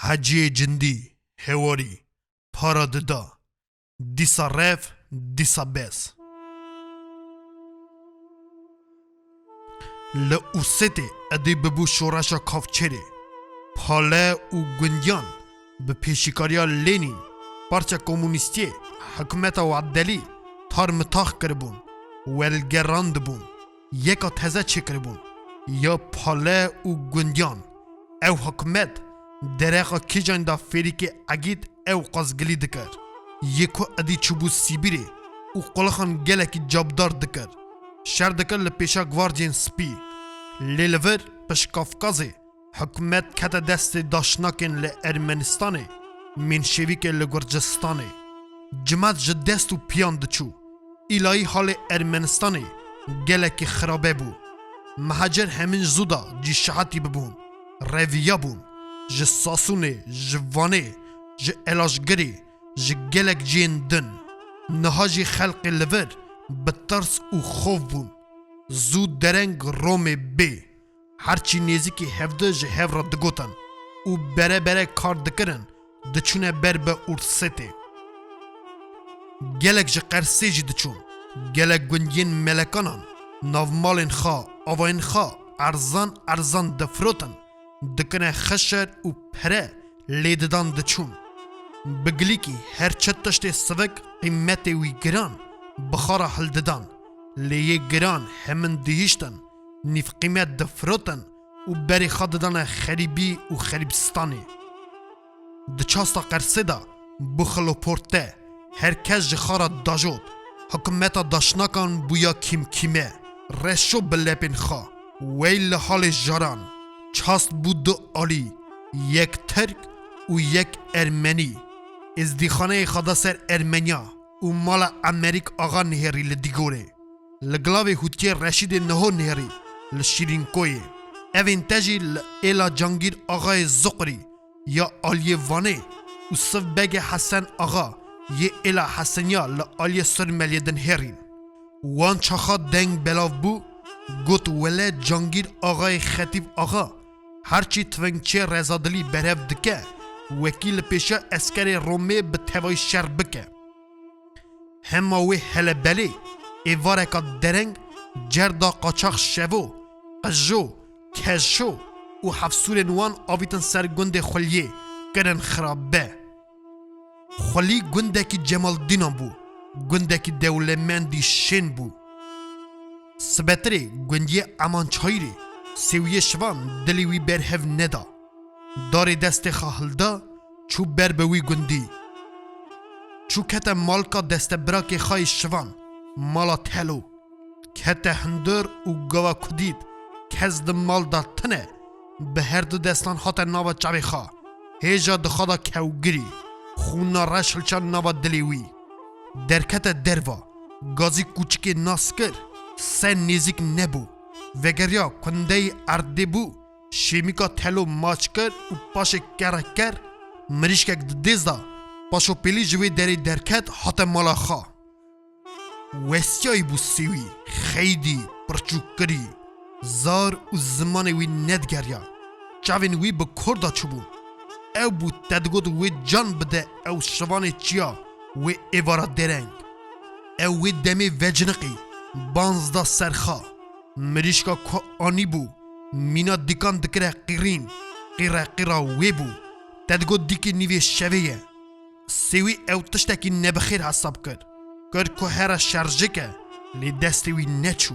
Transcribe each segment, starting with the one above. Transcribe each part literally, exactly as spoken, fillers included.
Heciyê cindî, hewarî, para dida. Dîsa rev, dîsa bes. Li Ûrsetê edî bibû şoreşa kavçêrê. Pale û gundiyan bi pêşîkariya Lênîn, parça komûnîstiyê, hikûmeta We'delî tar mitax kiribûn, welgerandibûn, yeka teze çêkiribûn. Ya pale û gundiyan, ew hikûmet derexa kîjan da fêrîkê egît ew qazgilî dikir. Yê ku edî çûbû Sîbîrê û qulixan gelekî cabdar dikir. Şer dikir li pêşa gvardiyên spî. Lê li vir pişt Kafkazê hikûmet kete destê daşnakên li Ermenistanê, Menşevîkê li Gurcistanê. Cimat ji dest û piyan diçû. Îlayî halê Ermenistanê gelekî xirabe bû. Mihacer hemîn zû da cî şihetî bibûn, reviya bûn. Ji Sasûnê, ji Vanê, ji Elajgirê, ji gelek cihên din. Niha jî xelkê li vir bi tirs û xof bûn. Zû dereng Romê bê. Her çî nêzîkî hevdi ji hev re digotin û bere bere kar dikirin, diçûne ber bi Ûrsetê. Gelek ji Qersê jî diçûn. Gelek gundiyên Melekanan, navmalên xwe, avayên xwe erzan erzan difirotin, dikine xişir û pere lê didan diçûn. Bi gilîkî her çi tiştê sivik qîmetê wî giran bi xwe re hildidan. Lê yê giran hemin dihiştin, nîvqîmet difirotin û berê xwe didane xerîbî û xerîbistanê. Di çasta Qersê de bû xiloporte, her kes ji xwe re dajot. Hikûmeta daşnakan bûya kîmkîme, reşo bi lepên xwe, wey li halê jaran. Çast bû du alî, yek Tirk û yek Ermenî. Êzdîxaneyê xwe da ser Ermeniya û mala Emerîk Axa nihêrî li Dîgorê. Li Gilavê Hûtiyê Reşîdê niho nihêrî li Şîrînkoyê. Evên te jî li êla Cangîr Axayê Zuqrî ya aliyê Vanê û Siv Begê Hesen Axa yê êla Heseniya li aliyê Surmeliyê dinihêrîn. Wan çaxa deng belav bû, got, wele Cangîr Axayê Xetîb Axa, her çî tivingçê rezadilî berhev dike, wekî li pêşiya eskerê Romê bi tevayî şer bike. Hema wê helebelê êvareka dereng cerda qaçax şevo, qijo, keşo û hefsûrên wan avîtin ser gundê Xuliyê, kirin xirabe. Xulî gundekî Cemaldînan bû, gundekî dewlemendî şên bû. Sibetirê gundiyê Emançayîrê Sêwiyê Şivan dilê wî berhev neda. Darê destê xwe hilda, çû ber bi wî gundî. Çû kete malka destebirakê xwe yê Şivan, mala Telo. Kete hundir û gava ku dît kes di mal de tune, bi her du destan hate nava çavê xwe. Hêja di xwe de kewgirî, xûna reş hilçand nava dilê wî. Derkete derva, gazî kûçikê nas kir, se nêzîk nebû. Vegeriya kundeyê erdê bû, şêmîka Telo maç kir û paşê kereker mirîşkek di dêz de paşopêlî ji wê derê derket, hate mala xwe. Westiyayî bû Sêwî, xeydî, pirçûkkirî, zar û zimanê wî nedigeriya. Çavên wî bi kor de çûbûn. Ew bû te digot wê can bide ew Şivanê çiya wê êvara dereng. Ew wê demê veciniqî, banz da ser xwe. Mirîşka ku anîbû, mîna dîkan dikire qîrîn, qîreqîra wê bû. Te digot dîkî nîvê şevê ye. Sêwî ew tiştekî nebixêr hesab kir. Kir ku here şerjik e, lê destê wî neçû.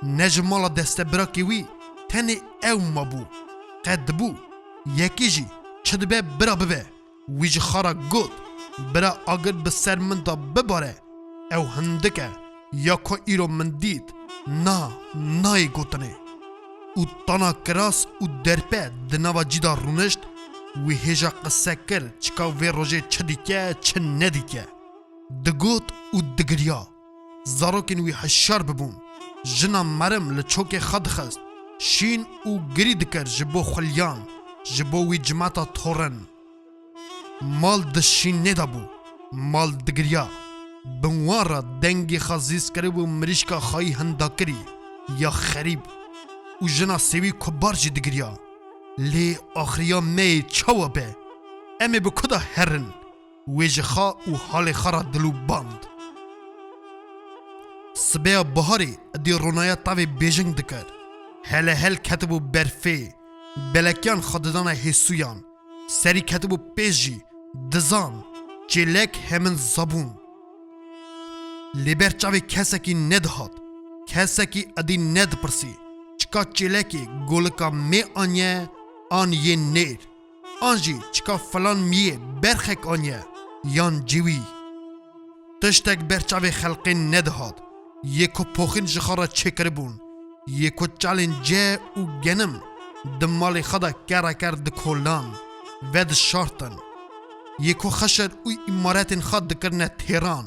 Ne ji mala destebirakê wî tenê ew mabû. Qet dibû, yekî jî çi dibe bira bibe. Wî ji xwe re got, bira agir bi ser min de bibare, ew hindik e, ya ku îro min dît, na, nayê gotinê. Û tana kiras û derpe di nava cî de rûnişt, wî hêja qise kir, çika vê rojê çi dîke, çi nedîke. Digot û digiriya. Zarokên wî hişyar bibûn. Jina merim li çokê xwe dixist. Şîn û girî dikir ji bo xuliyan, ji bo wî cimeta torin. Mal di şînê de bû. Mal digiriya. Bin wan re dengê xwe zîz kiribû mirîşka xweyî hindakirî ya xerîb. Û jina Sêwî kubar jî digiriya. Lê axiriya me yê çawa be? Em ê bi ku de herin? Wê ji xwe û halê xwe re dilûband. Sibeya biharê êdî ronaya tavê bêjing dikir. Helehel ketibû berfê, belekiyan xwe didana hêsûyan. Serî ketibû pê jî, dizan, çêlek hemin zabûn. Lê ber çavê kesekî nedihat. Kesekî êdî nedipirsî, çika çêlekê golika mê aniye an yê nêr, an jî çika filan miyê berxek aniye yan cêwî. Tiştek ber çavê xelkê nedihat. Yê ku poxîn ji xwe re çêkiribûn, yê ku çalên ce û genim di malê xwe de kereker dikolan, vedişartin. Yê ku xeşer û îmaretên xwe dikirine têran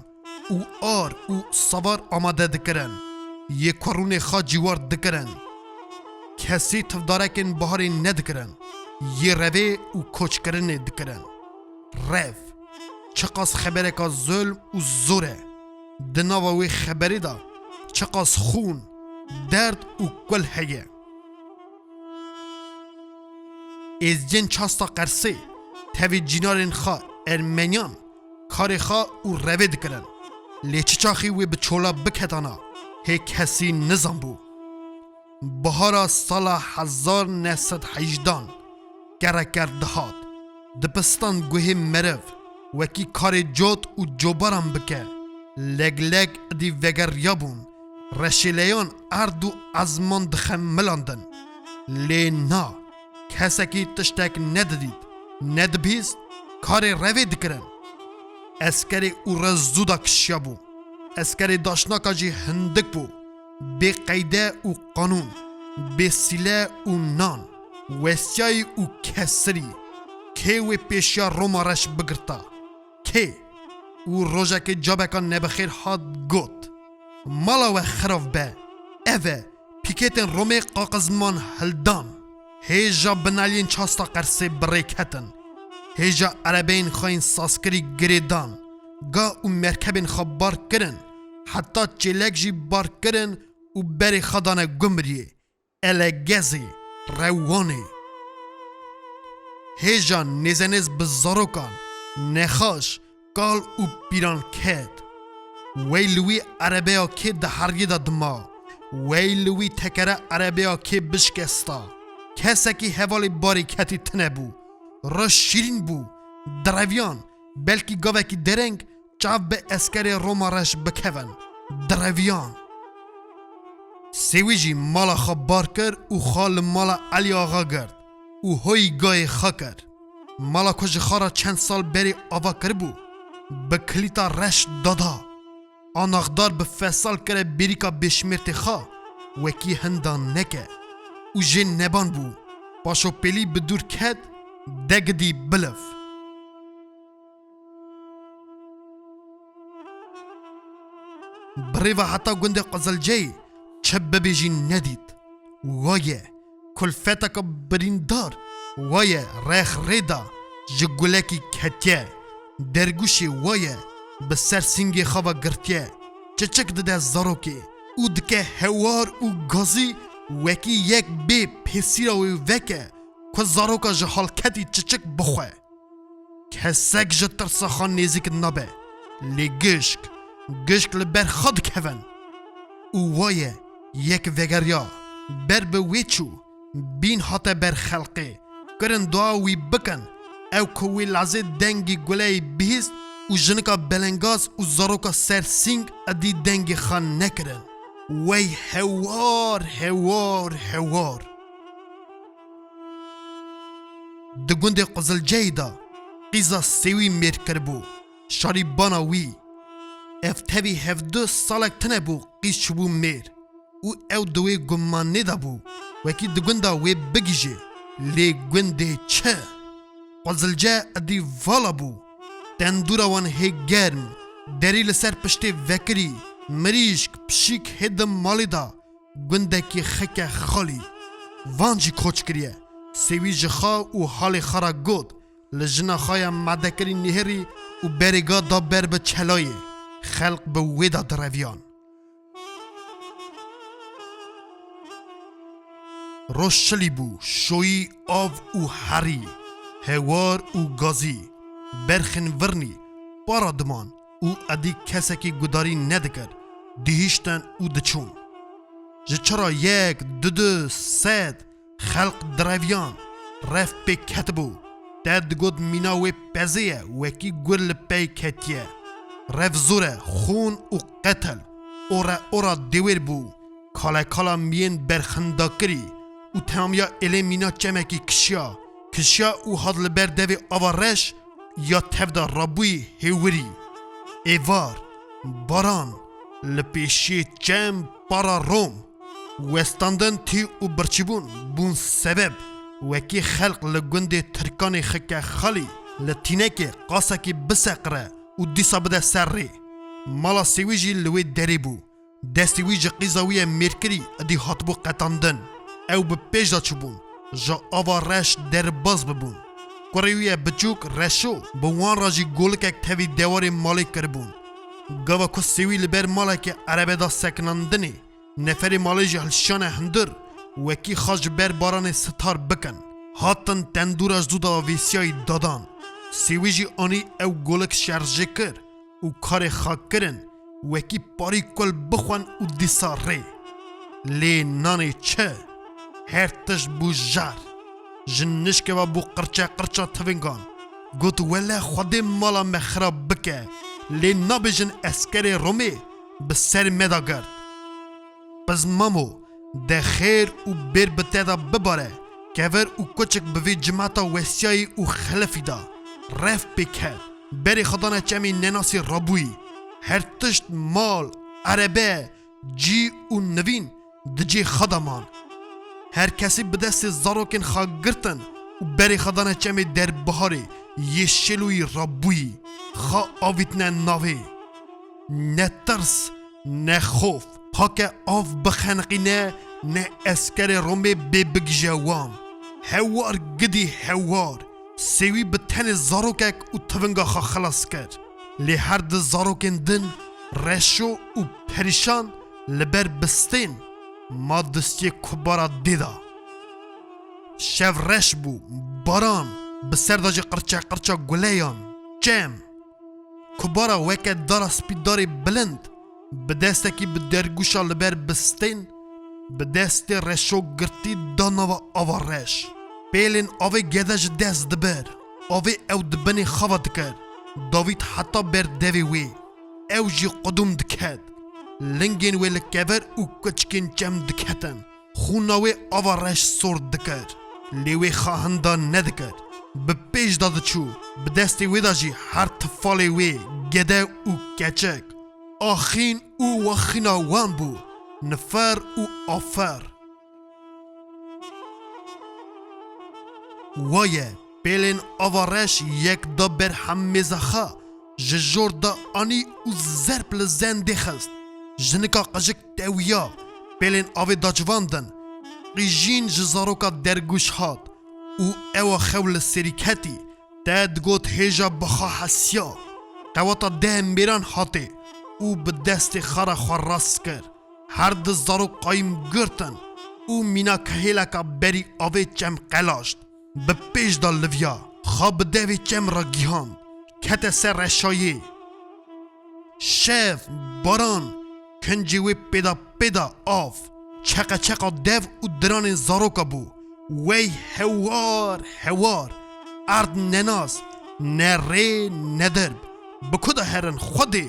û ar û savar amade dikirin. Yê ku rûnê xwe cîwar dikirin. Kesî tivdarekên biharê nedikirin. Yê revê û koçkirinê dikirin. Rev. Çiqas xebereka zulm û zor e. Di nava wê xeberê de çiqas xûn, derd û kul heye. Êzgên çasta Qersê tevî cînarên xwe ermeniyan karê xwe û revê dikirin. Lê çi çaxî wê bi çola biketana, hê kesî nizanbû. Bihara sala hezar neh sed hejdan kereker dihat. Dipistan guhê meriv wekî karê cot û cobaran bike. Legleg êdî vegeriyabûn. Reşêleyan erd û ezman dixemilandin. Lê na, kesekî tiştek nedidît, nedibîst, karê revê dikirin. Eskerê û re zû da kişiyabû. Eskerê daşnaka jî hindik bû. Bê qeyde û qanûn, bê sîle û nan, wesiyayî û kesirî. Kê wê pêşiya Roma reş bigirta? Kê? Û rojekê cabeka nebixêr hat got, mala we xirav be. Ev e, pîketên Romê qaqizman hildan. Hêja binaliyên çasta Qersê bi rê ketin. Hêja erebeyên xwe yên sazkirî girê dan. Ga û merkebên xwe bar kirin. Heta çêlek jî bar kirin û berê xwe dane Gumriyê, Elegezê, Rewanê. Hêja nêzenêz bi zarokan, nexaş, kal û pîran ket. Wey li wî erebeya kê di heriyê de dima. Wey li wî tekere erebeya kê bişkesta. Kesekî hevalê barê ketî tine bû. Reş şîrîn bû. Direviyan, belkî gavekî dereng çav bi eskerê Roma reş bikevin. Direviyan. Sêwî jî mala xwe bar kir û xwe li mala Elî Axa girt û hoyî gayê xwe kir. Mala ku ji xwe re çend sal berê ava kiribû, bi kilîta reş dada. Anaxdar bi fesal kire bêrîka bêşmêrtê xwe, wekî hinda neke û jê neban bû. Paşopêlî bi dûr ket, degidî biliv. Bi rê ve heta gundê Qizilceyê çi bibêjî nedît. Waye, kulfeteke birîndar, waye rex rê da ji gulekî ketiye. Dergûşê waye bi ser sîngê xwe ve girtiye. Çiçik dide zarokê û dike hewar û gazî wekî yek bê pêsîra wê veke ku zaroka ji halketî çiçik bixwe. Kesek ji tirsa xwe nêzîk nabe. Lê gişk, gişk li ber xwe dikevin. Û waye yek vegeriya, ber bi wê çû, bîn hate ber xelqê. Kirin dua wî bikin. Ew ku wî lazê dengî guleyê bihîst û jinika belengaz û zaroka ser sîng êdî dengê xwe nekirin. Wey hewar, hewar, hewar. Di gundê Qizilceyê de qîza Sêwî mêr kiribû, şarîbana wî. Ev tevî hevdu salek tine bû qîz çûbû mêr û ew di wê gumanê de bû, wekî di gunda wê bigihîje, lê gundê çi? Qizilce êdî vala bû. Tendûra wan hê germ, derî li ser piştê vekirî, mirîşk, pişîk hê di malê de, gundekî xike xalî. Van jî koç kiriye. Sêwî ji xwe û halê xwe re got, li jina xwe ya madekirî nihêrî û berê ga da ber bi çelayê. Xelq bi wê de direviyan. Roj şilî bû, şoyî av û herî, hewar û gazî. Berxên virnî para diman û edî kesekî gudarî nedikir, dihiştin û diçûn. Ji çira yek, dudu, sed xelq direviyan, rev pê ketibû. Te digot mîna wê pezê ye, wekî gur li pey ketiye. Rev zor e, xûn û qetil, ore ora dêwêr bû. Kalekala miyên berxindakirî û temamiya êlê mîna çemekî kişiya, kişiya û hat li ber devê ava reş ya tev de rabûyî hêwirî. Êvar, baran, li pêşiyê çem para Rom. Westandin tî û birçîbûn bûn sebeb, wekî xelq li gundê Tirkanê xike xalî, li tînekê qasekî biseqire û dîsa bide ser rê. Mala Sêwî jî li wê derê bû. Destê wî ji qîza wî ye mêrkirî, edî hatibû qetandin. Ew bi pêş de çûbûn, ji ava reş derbas bibûn. Kurê wî ye biçûk Reşo bi wan re jî golikek tevî dewarê malê kiribûn. Gava ku Sêwî li ber malekê erebe da sekinandinê, neferê malê jî hilşiyane hundir, wekî xas ji ber baranê sitar bikin. Hatin tendûra ji dûda vêsiyayî dadan. Sêwî jî anî ew golik şerjê kir û karê xwe kirin, wekî parî kul bixwen û dîsa rê. Lê nanê çi? Her tişt bû jar. Ji nişkeva bû qirçe qirça tivingan. Got, wele Xwedê mala me xirab bike, lê nabêjin eskerê Romê bi ser me de girt. Pizmamo, de xêr û bêr bi te de bibare, kever û kuçik bi vê cimata wesiyayî û xelifî de rev pê ket. Berê xwe dane çemê nenasî rabûyî. Her tişt mal, erebe, cî û nivîn di cê xwe de man. Her kesî bi destê zarokên xwe girtin û berê xwe dane çemê derbiharê yê şêloyî rabûyî, xwe avîtine navê. Ne tirs, ne xof, hake av bixeniqîne, ne eskerê Romê bê bigije wan. Hewar gidî hewar, Sêwî bi tenê zarokek û tivinga xwe xilas kir. Lê her di zarokên din Reşo û perîşan li ber bistên ma distiyê kubara dê da. Şev reş bû, baran, bi ser de jî qirçe qirça guleyan, çem. Kubara weke dara spî darê bilind, bi destekî bi dergûşa li ber bistên, bi destê Reşo girtî da nava ava reş. Pêlên avê gede ji dest dibir. Avê ew di binê xava dikir. Davîd heta ber devê wê. Ew jî qudûm diket. Lingên wê li kever û kuçikên çem diketin. Xûna wê ava reş sor dikir. Lê wê xahinda nedikir. Bi pêş de diçû. Bi destê wê de jî her tifalê wê, gede û keçik. Axîn û waxîna wan bû. Nifir û afir. Waye, pêlên ava reş yek da ber hemêza xwe, ji jor da anî û zerp li zendê xist. Jinika qijik tewiya, pêlên avê da civandin. Qîjîn ji zaroka dergûş hat û ewa xew li serî ketî. Te digot hêja bi xwe hesiya. Qewata deh mêran hatê û bi destê xwe re xwe rast kir. Her di zarok qayîm girtin û mîna kehêleka berî avê çem qelaşt. Bi pêş de liviya, xwe bi devê çem re gihand. Kete ser reşayê. Şev, baran, kincê wê pêda pêda av, çeqeçeqa dev û diranên zaroka bû. Wey hewar, hewar, erd nenas, ne rê, ne derb. Bi ku de herin Xwedê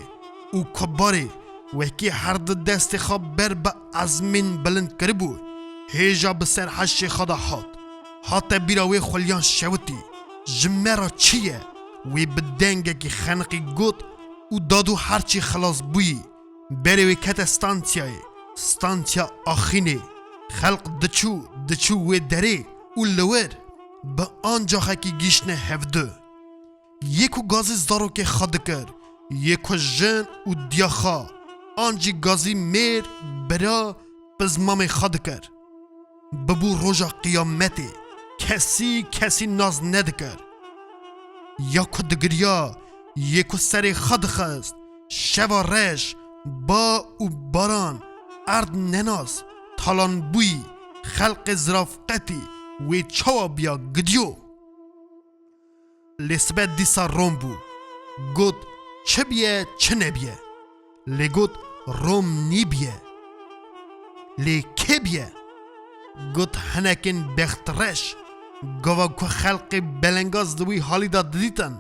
û kubarê, wekî her di destê xwe ber bi ezmên bilind kiribû, hêja bi ser heşê xwe de hat. Hate bîra wê xuliyan şewitî. Ji me re çi ye? Wê bi dengekî xeniqî got û dadû her çî xilas bûyî. Berê wê kete stansiyayê, stansiya Axînê. Xelq diçû, diçû wê derê û li wir bi ancaxekî gîştine hevdu. Yê ku gazî zarokê xwe dikir, yê ku jin û diya xwe, an jî gazî mêr, bira, pizmamê xwe dikir. Bibû roja qiyametê, kesî kesî nas nedikir. Ya ku digiriya, yê ku serê xwe dixist, şeva reş, ba û baran, erd nenas, talanbûyî, xelqê zirafqetî, wê çawa biya gidiyo? Lê sibe dîsa Rom bû. Got, çi biye, çi nebiye. Lê got, Rom nîbiye. Lê kê biye? Got, hinekên bextreş. Gava ku xelqê belengaz di wî halî de didîtin,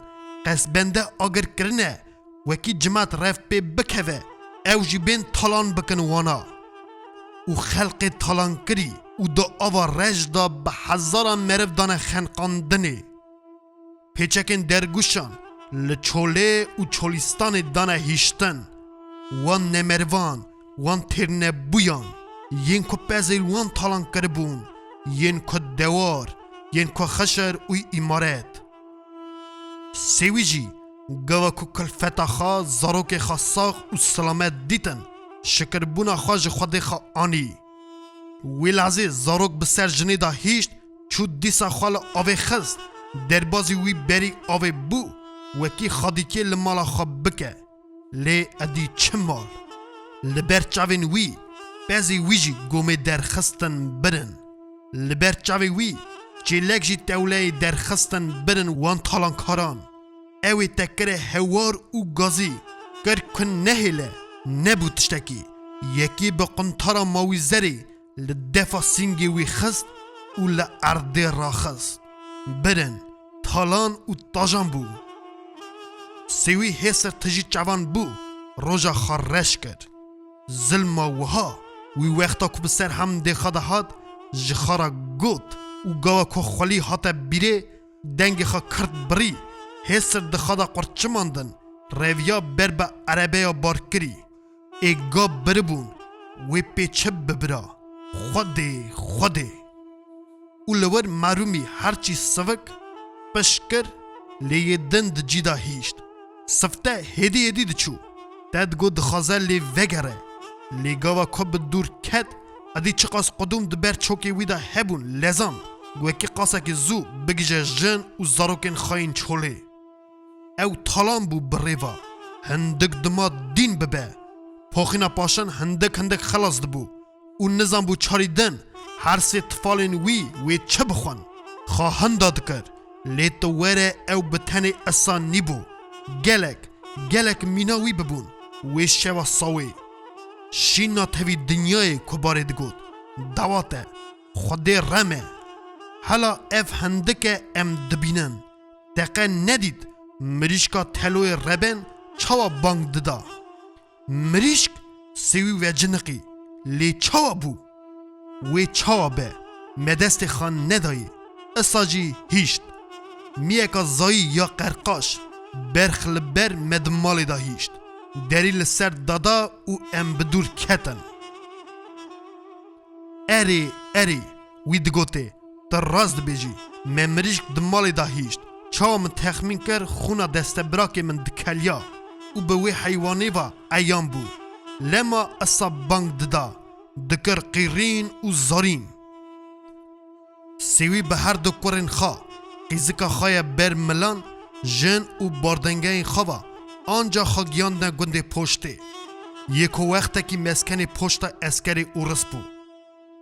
qesbende agir kirine, wekî cimat rev pê bikeve, ew jî bên talan bikin wana. Û xelqê talankirî û di ava reş de bi hezaran meriv dane xenqandinê. Pêçekên dergûşan li Çolê û Çolîstanê dane hiştin. Wan nemerivan, wan têrnebûyan, yên ku pezên wan talan kiribûn, yên ku dewar, yên ku xişir û îmaret. Sêwî jî, gava ku kulfeta xwe, zarokê xwe sax û silamet dîtin, şikirbûna xwe ji Xwedê xwe anî. Wî lehzê zarok bi ser jinê de hîşt, çû dîsa xwe li avê xist, derbazî wî berî avê bû, wekî xadîkê li mala xwe bike. Lê edî çi mal? Li ber çavên wî, pezê wî jî gomê derxistin birin. Li ber çavê wî, çêlek jî tewleyê derxistin birin wan talankaran. Ew ê te kire hewar û gazî, kir ku nehêle, nebû tiştekî. Yekî bi quntara mawîzerê li defa sîngê wî xist û li erdê raxist. Birin, talan û tajan bû. Sêwî hêsir tijî çavan bû, roja xwe reş kir. Zilma wiha, wî wexta ku bi ser hemdê xwe de hat, ji xwe re got û gava ku xwelî hate bîrê, dengê xwe kirt birî, hêsir di xwe de qurçimandin, reviya ber bi erebeya barkirî. Ê gab biribûn, wê pê çi bibira? Xwedê, Xwedê! Û li wir merûmî herçî sivik, pişt kir, lê yê din di cî de hîşt. Sifte hêdî hêdî diçû. Te digot dixwaze lê vegere. Lê gava ku bi dûr ket, edî çiqas qudûm di ber çokê wî de hebûn, lezand, wekî qasekî zû bigije jin û zarokên xwe yên çolê. Ew talan bû bi rêva, hindik dima dîn bibe. Poxîna paşin hindik hindik xilas dibû û nizanbû çarî din her sê tifalên wî wê çi bixwin. Xwe hinda dikir, lê tu were ew bi tenê isan nîbû. Gelek, gelek mîna wî bibûn wê şeva sawê. Şîna tevî dinyayê ku barê digot, dawat e, Xwedê rem e. Hela ev hindik e em dibînin. Te qe nedît mirîşka teloyê reben çawa bang dida? Mirîşk sêwî veciniqî, lê çawa bû? Wê çawa be? Me destê xwe nedayê. Isa jî hîşt. Miyeka zayî ya qerqaş, berx li ber me di malê de hîşt. Derî li ser dada û em bi dûr ketin. Erê, erê, wî digotê, tu rast dibêjî, me mirîşk di malê de hîşt. Çawa min texmîn kir, xûna destebirakê min dikeliya û bi wê heywanê ve eyan bû. Lema isa bang dida, dikir qîrîn û zarîn. Sêwî bi her du kurên xwe, qîzika xwe ye ber milan, jin û bardengehên xwe ve, anca xwe giyandine gundê Poştê. Yê ku wextekî meskenê poşta eskerê Ûris bû.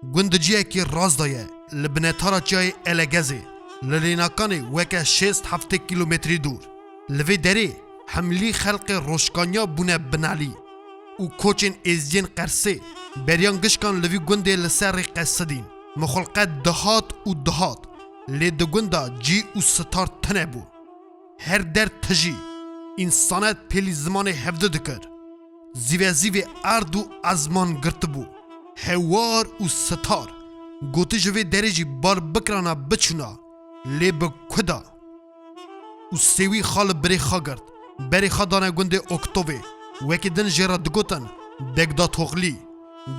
Gund di cihekî rast de ye, li binetara çiyayê Elegezê, li Lênakanê weke şêst heftê kîlometrî dûr. Li vê derê hemlî xelqê rojkaniya bûne binelî û koçên êzdiyên Qersê beriyan gişkan li vî gundê li ser rê qesidîn. Mixulqet dihat û dihat, lê di gunda cî û sitar tune bû. Her der tijî, însanet pêlî zimanê hevdu dikir. Zîve zîvê erd û ezman girtibû. Hewar û sitar. Gotî ji vê derê jî bar bikirana biçûna. Lê bi ku da? Û Sêwî xwe li birê xwe girt. Berê xwe dane gundê Oktovê. Wekî din jê re digotin Degdatoxlî.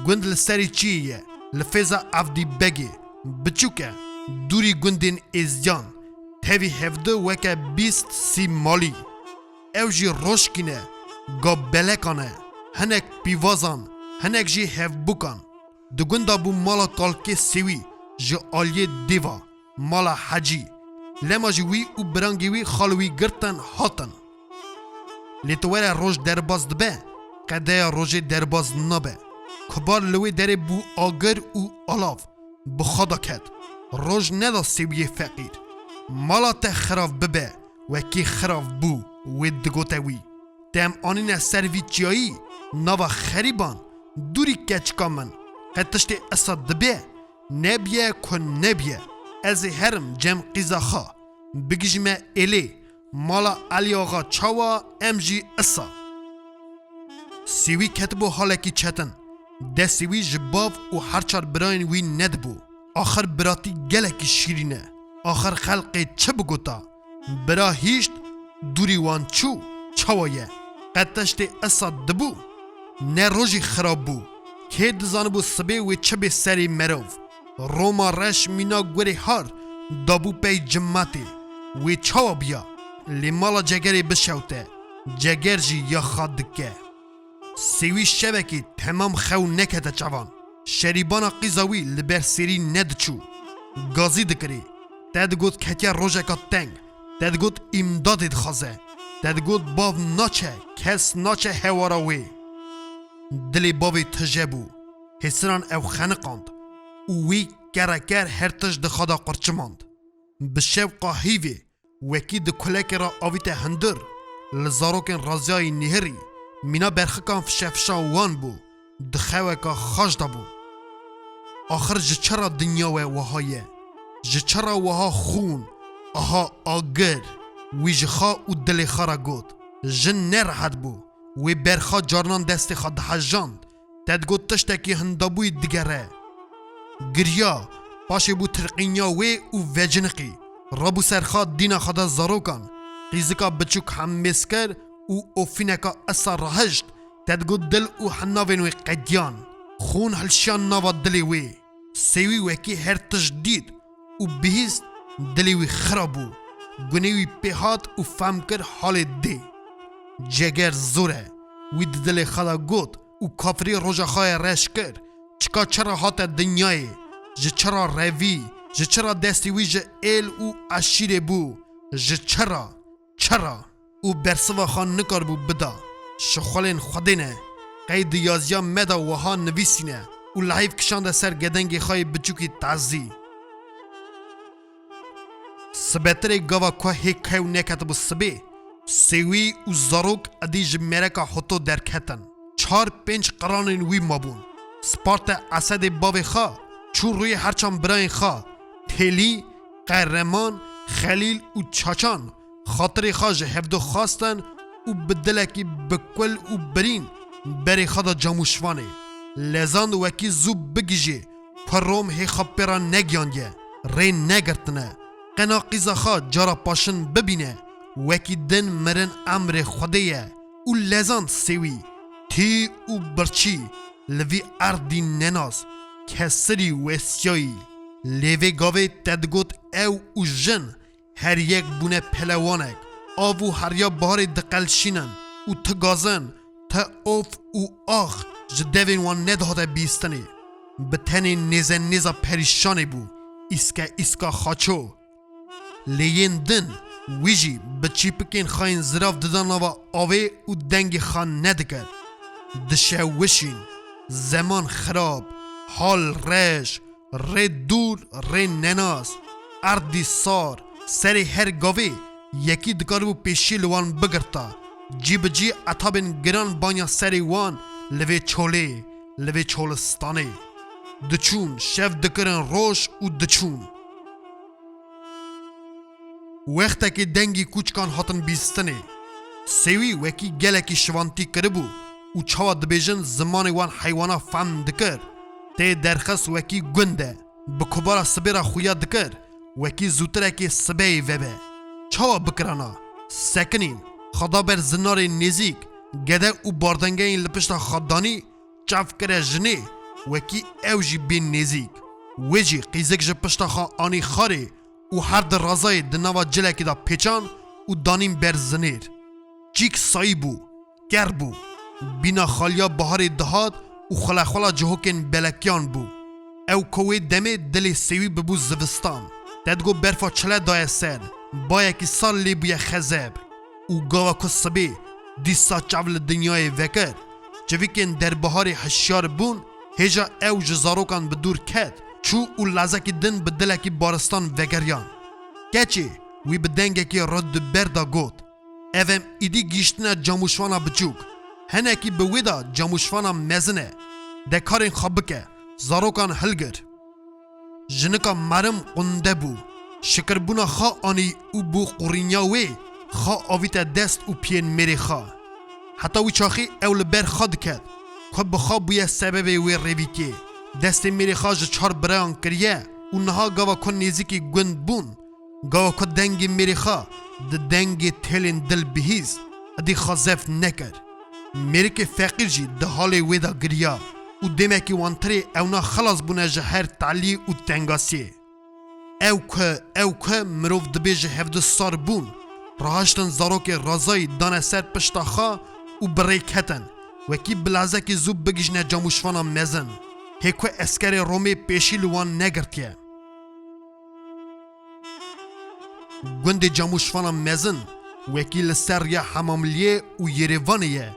Gund li serê çiyê ye. Li fêza Evdîbegê. Biçûk e. Dûrî gundên êzdiyan. Tevî hevdu weke bîst sî malî. Ew jî rojkî ne, gabelekan e, hinek pîvazan, hinek jî hevbûkan. Di gunda bû mala kalkê Sêwî ji aliyê dêva, mala Hecî. Lema jî wî û birangê wî xal wî girtin hatin. Lê tu were roj derbas dibe, qedeya rojê derbas nabe. Kubar li wê derê bû agir û alav. Bi xwe de ket. Roj neda Sêwiyê feqîr. Mala te xirav bibe, wekî xirav bû, wê digote wî. Te em anîne ser vî çiyayî, nava xerîban, dûrî keçika min, qe tiştê isa dibe, nebiye ku nebiye, ez ê herim cem qîza xwe, bigijîme êlê, mala Elî Axa çawa em jî isa. Sêwî ketibû halekî çetin. Destê wî ji bav û her çar birayên wî nedibû. Axir biratî gelekî şîrîn e. Axir xelqê çi bigota? Bira hîşt, dûrî wan çû, çawa ye? Qe tiştê isa dibû? Ne rojî xirab bû. Kê dizanibû sibê wê çi bê serê merov? Roma reş mîna gurê har dabû pey cimatê. Wê çawa biya? Lê mala Cegerê bişewte. Ceger jî ya xwe dike. Sêwî şevekê temam xew nekete çavan. Şerîbana qîza wî li ber sêrî nediçû. Gazî dikirê. Te digot ketiye rojeka teng. Te digot îmdadê dixwaze. Te digot bav naçe, kes naçe hewara wê. Dilê bavê tije bû. Hêsiran ew xeniqand û wî kereker her tişt di xwe de qurçimand. Bi şewqa hîvê, wekî di kulekê re avîte hundir, li zarokên raziyayî nihirî, mîna berxikan fişefişa wan bû, di xeweka xaş de bû. Axir ji çi re dinya we wiha ye? Ji çi re wiha xûn, aha agir? Wî ji xwe û dilê xwe re got. Jin nerehet bû. Wê berxa carinan destê xwe dihejand. Te digot tiştekî hindabûyî digere. Giriya, paşê bû tirqînya wê û veciniqî. Rabû ser xwe dîna xwe da zarokan. Qîzika biçûk hemmêz kir û ofîneka isa rahişt. Te digot dil û hinavên wê qediyan. Xûn hilşiyan nava dilê wê. Sêwî wekî her tişt dît û bihîst, dilê wî xira bû. Gunê wî pê hat û fem kir halê dê. Ceger zor e, wî di dilê xwe de got û kafirî roja xwe ye reş kir. Çika çi re hate dinyayê? Ji çi re revî? Ji çi re destê wî ji êl û eşîrê bû? Ji çi re? Çi re? Û bersiva xwe nikaribû bida. Şixulên Xwedê ne. Qey di yaziya me de wiha nivîsîne û lehîv kişande ser gedengê xwe yê biçûkî tazî. Sibetirê gava ku hê kew neketibû sibê, Sêwî û zarok edî ji mêreka hoto derketin. Çar pênc qiranên wî mabûn. Sparte Esedê bavê xwe çû rûyê herçan birayên xwe, Têlî, Qehreman, Xelîl û Çaçan, xatirê xwe ji hevdo xwestin û bi dilekî bi kul û birîn berê xwe da Camûşvanê. Lezand wekî zû bigihîje ku Rom hê xwe pê re negiyandiye, rê negirtine, qena qîza xwe cara paşin bibîne, wekî din mirin emrê Xwedê ye û lezand Sêwî, tî û birçî, li vî erdî nenas, kesirî wesiyayî. Lê vê gavê te digot ew û jin her yek bûne pelewanek, av û heriya baharê diqelşînin û ti gazin, ti of û ax ji devên wan nedihate bîstinê. Bi tenê nêze nêza perîşanê bû, îske îska xaço. Lê yên din, wî jî bi çîpikên xwe yên zirav dida nava avê û dengê xwe nedikir. Dişewişîn, zeman xirab, hal reş, rê dûr, rê nenas, erdî sar, serê her gavê yekî dikaribû pêşî li wan bigirta. Cî bi cî etabên giran banya serê wan li vê çolê, li vê çolistanê. Diçûn, şev dikirin roj û diçûn. Wextekê dengî kûçikan hatin bîstinê. Sêwî wekî gelekî şivantî kiribû û çawa dibêjin zimanê wan heywana fehm dikir. Tê derxist wekî gund e. Bi kubara sibê re xuya dikir, wekî zûtirekê sibeyê vebe. Çawa bikirana? Sekinîn, xwe da ber zinarê nêzîk, gede û bardengeyên li pişta xwe danî, çav kire jinê, wekî ew jî bên nêzîk. Wê jî qîzik ji pişta xwe anî xarê û her di razayê di nava cilekê de pêçan û danîn ber zinêr. Çîk sayî bû, ker bû. Bîna xaliya baharê dihat û xulexula cihokên belekiyan bû. Ew ku wê demê dilê Sêwî bibû zivistan. Te digot berfa çile daye ser, bayekî sar lê bûye xezeb. Û gava ku sibê dîsa çav li dinyayê vekir, çivîkên derbiharê hişyar bûn, hêja ew ji zarokan bi dûr ket, çû û lezekî din bi dilekî baristan vegeriyan. Keçê, Wî bi dengekî rud û berda got, Ev em îdî gihîştine camûşvana biçûk. Hinekî bi wê de camûşvana mezin e. De karên xwe bike, zarokan hilgir. Jinika merim qunde bû. Şikirbûna xwe anî û bû qurînya wê, xwe avîte dest û piyên mêrê xwe. Heta wî çaxî ew li ber xwe diket, ku bi xwe bûye sebebê wê rêvîtiyê. Destê mêrê xwe ji çar birayan kiriye û niha gava ku nêzîkî gund bûn, gava ku dengê mêrê xwe di dengê têlên dil bihîst, êdî xwe zeft nekir. Mêrikê feqîr jî di halê wê de giriya û dêmekî wantirê ewna xilas bûne ji her talî û tengasiyê. Ew ku, ew ku mirov dibê ji hevdu sar bûn, rahiştin zarokê razayî dane ser pişta xwe û bi rê ketin, wekî bi lazekî zû bigihîjne camûşvana mezin, hê ku eskerê Romê pêşî li wan negirtiye. Gundê camûşvana mezin, wekî li ser riya Hemamliyê û Yerêvanê ye,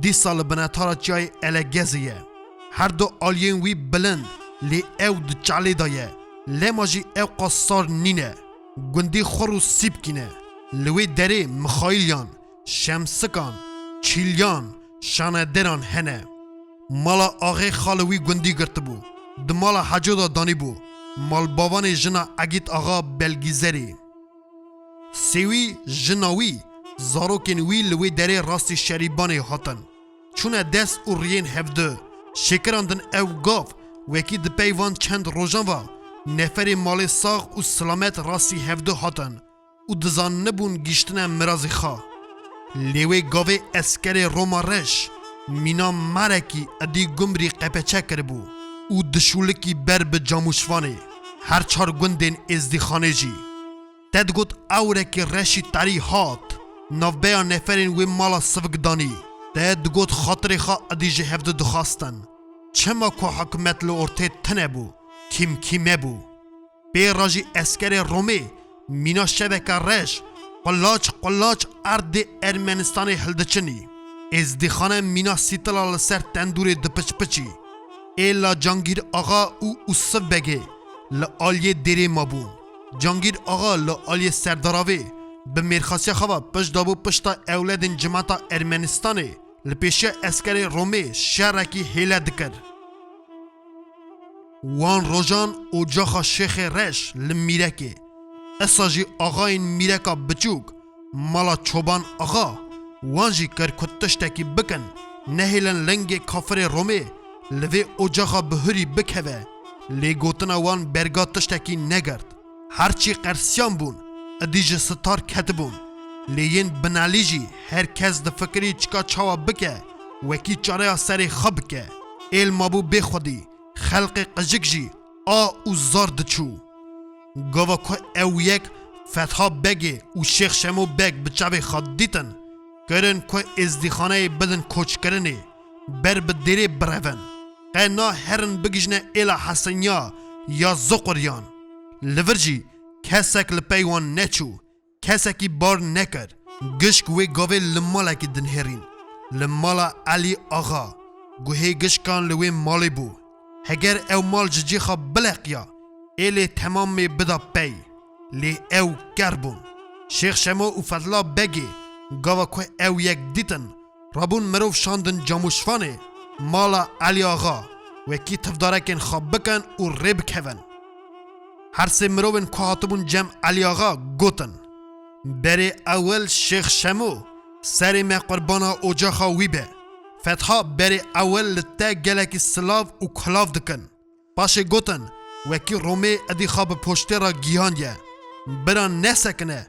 dîsa li binetara çiyayê Elegezê ye. Her du aliyên wî bilind, lê ew di çalê de ye, lema jî ew qas sar nîne. Gundî xur û sîpkî ne. Li wê derê Mixayiliyan, Şemsikan, Çîliyan, Şanederan hene. Mala axê xwe li wî gundî girtibû. Di mala Heco de danîbû. Malbavanê jina Egît Axa Belgîzerê. Sêwî, jina wî, zarokên wî li wê derê rastî Şerîbanê hatin. Çûne dest û riyên hevdu. Şêkirandin ew gav, wekî di pey van çend rojan ve, neferê malê sax û silamet rastî hevdu hatin û dizanibûn gihîştine mirazê xwe. Lê wê gavê eskerê Roma reş, mîna marekî êdî gumrî qepeçe kiribû û dişûlikî ber bi camûşvanê, her çar gundên Êzdîxanê jî. Te digot ewrekî reşî terî hat, navbeya neferên wê mala sivik danî. Te digot xatirê xwe êdî ji hevdu dixwastin. Çima ku hikûmet li ortê tune bû, kîmkîme bû. Pê re jî eskerê Romê mîna şeveke reş, qulaç qulaç erdê Ermenistanê hildiçinî. Êzdîxane mîna sîtila li ser tendûrê dipiçpiçî. Êla Cangîr Axa û Ûsiv Begê li aliyê dêrê mabûn. Cangîr Axa li aliyê serdaravê bi mêrxasiya xwe ve pişt dabû pişta ewledên cimata Ermenistanê, li pêşiya eskerê Romê şerekî hêle dikir. Wan rojan ocaxa Şêxê Reş li Mîrekê. Esa jî axayên Mîreka biçûk, mala Çoban Axa, wan jî kir ku tiştekî bikin, nehêlin lingê kafirê Romê li vê ocaxa bihurî bikeve, lê gotina wan berga tiştekî negirt. Her çî qersiyan bûn, êdî ji sitar ketibûn. Lê yên binalî jî her kes difikirî çika çawa bike, wekî çareya serê xwe bike. Êl mabû bê xwedî, xelqê qijik jî a û zar diçû. Gava ku ew yek Fetha Begê û Şêx Şemo Beg bi çavê xwe dîtin, kirin ku Êzdîxaneyê bidin koçkirinê, ber bi dêrê birevin. Qe na herin bigihîjne Êla Hesenya ya Zoquryan. Li vir jî kesek li pey wan neçû, kesekî bar nekir. Gişk wê gavê li malekî dinihêrîn. Li mala Elî Axa. Guhê gişkan li wê malê bû. Heger ew mal ji cî xwe bileqiya, êlê temamê bida pey. Lê ew ker bûn. Şêx Şemo û Fetla Begê gava ku ew yek dîtin, rabûn mirov şandin Camûşvanê, mala Elî Axa, wekî tivdarekên xwe bikin û rê bikevin. Her sê mirovên ku hatibûn cem Elî Axa gotin, Berê ewil Şêx Şemo, serê me qurbana ocaxa wî be. Fetha, berê ewil li te gelekî silav û kulav dikin. Paşê gotin, Wekî Romê êdî xwe bi poştê re gihandiye. Bira nesekine,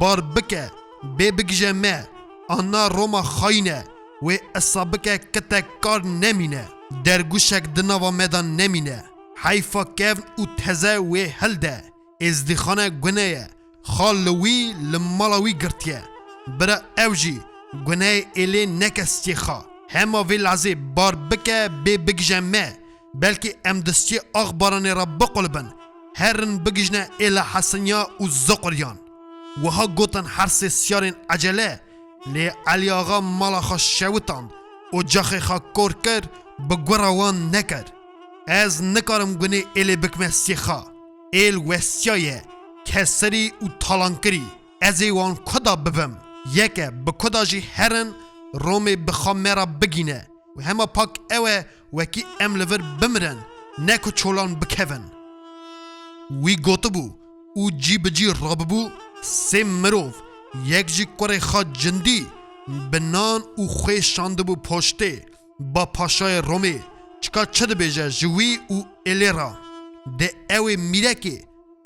bar bike, bê bigije me. Ana Roma xayîn e, wê esa bike kitek kar nemîne. Dergûşek di nava me de nemîne. Heyfa kevn û teze wê hilde. Êzdîxane gune ye. Xal li wî, li mala wî girtiye. Bira ew jî guneyê êlê neke stiyê xwe. Hema vê lazê bar bike bê bigije me. Belkî em destiyê Axbaranê re biqulibin. Herin bigijne Êla Hesenya û Zoquryan. Wiha gotin her sê siyarên ecele, lê Elî Axa mala xwe şewitand, ocaxê xwe kor kir, bi gura wan nekir. Ez nikarim gunê êlê bikime stiyê xwe. Êl westiyaye, keserî û talankirî. Ez ê wan kuda bibim. Yeke bi kuda jî herin Romê bi xwe me re bigîne. Û hema pak ew e wekî em li vir bimirin, ne ku çolan bikevin. Wî gotibû û cî bi cî rabibû, sê mirov, yek jî kurê xwe cindî, bi nan û xwê şandibû poştê, ba paşayê Romê, çika çi dibêje ji wî û êlê re. Dê ew ê mîrekê,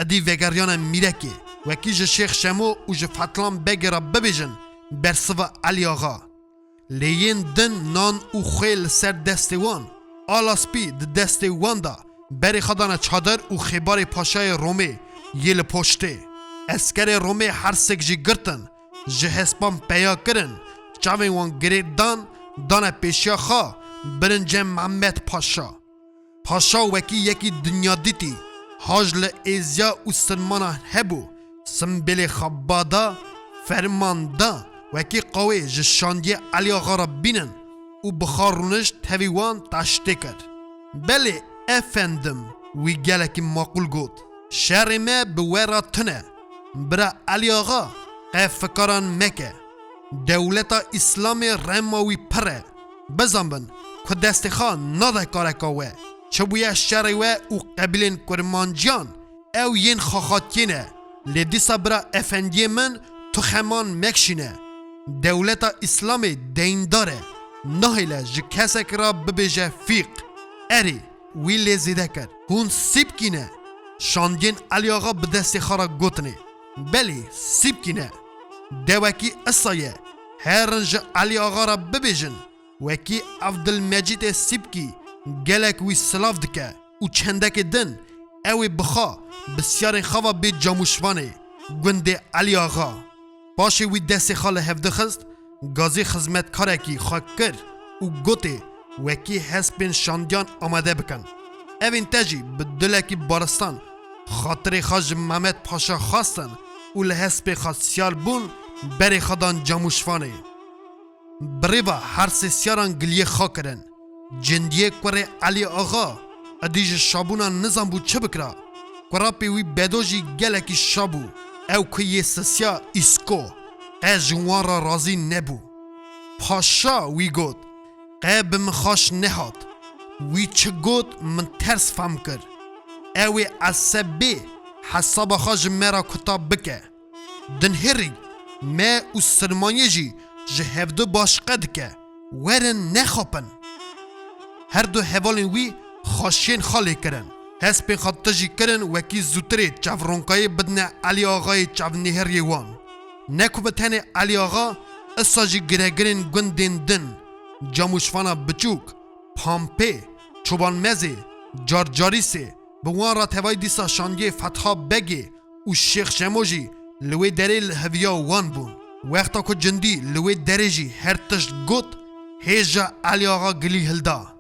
idî vegeriyane mîrekê, wekî ji Şêx Şemo û ji Fetlan Begê re bibêjin, bersiva Elî Axa. Lê yên din nan û xwê li ser destê wan, ala spî di destê wan de, berê xwe dane çadir û xêbarê paşayê Romê yê li poştê. Eskerê Romê her sêk jî girtin, ji hespan peya kirin, çavên wan girêk dan, dane pêşiya xwe, birin cem Mehmed Paşa. Paşa wekî yekî dinyadîtî, haj li êziya û sirmana hebû, simbêlê xwe bada, ferman da, wekî qawê ji şandiyê Elî Axa re bînin û bi xwe rûnişt tevî wan taştê kir. Belê efendim, wî gelekî maqûl got. Şerê me bi we re tune. Bira Elî Axa, qe fikaran meke. Dewleta Îslamê rema wî pir e. Bizanbin ku destê xwe nade kareka we. Çi bûye şerê we û qebîlên kurmanciyan, ew yên xaxatiyê ne. Lê dîsa bira efendiyê min, tu xeman mekşîne. Dewleta Îslamê deyndar e. Nahêle ji kesekî re bibêje fîq. Erê, wî lê zêde kir. Hûn sîpkî ne. Şandiyên Elî Axa bi destê xwe re gotinê. Belê, sîpkî ne. Dewekî isa ye. Herin ji Elî Axa re bibêjin. Wekî Evdilmecîdê Sîpkî gelek wî silav dike û çendekê din ew ê bi xwe bisyarên xwe ve bê Camûşvanê, gundê Elî Axa. Paşê wî destê xwe li hev dixist, gazî xizmetkarekî xwe kir û gotê, wekî hespên şandiyan amade bikin. Evên te jî bi dilekî baristan xatirê xwe ji Mehmed Paşa xwestin û li hespê xwe siyar bûn, berê xwe dan Camûşvanê. Bi rêva her sê siyaran giliyê xwe kirin. Cindiyê kurê Elî Axa, idî ji şabûna nizanbû çi bikira. Kurapê wî Bedo jî gelekî şa bû. Ew ku yê sisiya îsko, qe ji wan re razî nebû. Paşa wî got, qe bi min xweş nehat. Wî çi got, min ters fam kir. Ew ê esebê hesaba xwe ji me re kuta bike. Dinhêrî me û sirmayê jî ji hevdu başqe dike. Werin nexapin. Her du hevalên wî xweşiyên xwe lê kirin. Hespên xwe tijî kirin wekî zûtirê çavronkayê bidine Elî Axayê çavnihêriyê wan. Ne ku bi tenê Elî Axa, isa jî giregirên gundên din, Camûşvana Biçûk, Pampê, Çobanmezê, Carcarîsê, bi wan re tevayî dîsa şandiyê Fetha Begê û Şêx Şemo jî li wê derê li heviya wan bûn. Wexta ku cindî li wê derê jî her tişt got, hêja Elî Axa gilî hilda.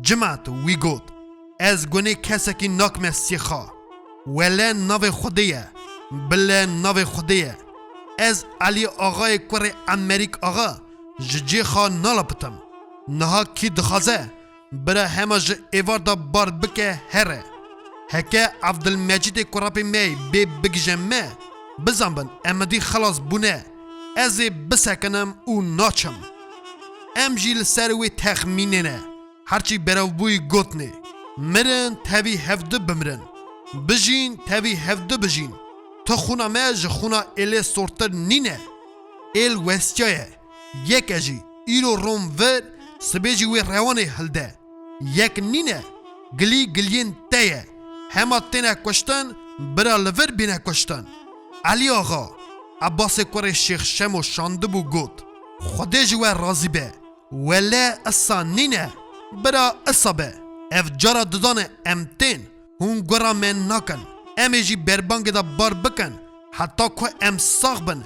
Cimat wî got, ez gunê kesekî nakime sêxa. Wele navê Xwedê ye, bile navê Xwedê ye. Ez Elî Axayê kurê Emerîk Axa ji cê xwe nalapitim. Niha kî dixwaze, bira hema ji êvar de bar bike here. Heke Evdilmecîdê kurapê me yê bê bigije me, bizanbin em idî xilas bûne. Ez ê bisekinim û naçim. Em jî li ser wê texmînê ne. Herçî berevbûyî gotinê, mirin tevî hevdu bimirin. Bijîn tevî hevdu bijîn. Tu xûna me ji xûna êlê sortir nîne. Êl westiyaye. Yeke jî îro rom vir, sibê jî wê rewanê hilde. Yek nîne, gilî giliyên te ye. Hema têne kuştin, bira li vir bîne kuştin. Elî Axa, Ebasê kurê Şêx Şemo şandibû got, Xwedê ji we razî be. Wele isa nîne, bira isa be. Ev cara dudan e em tên, hûn gura me nakin. Em ê jî berbangê de bar bikin, heta ku em sax bin,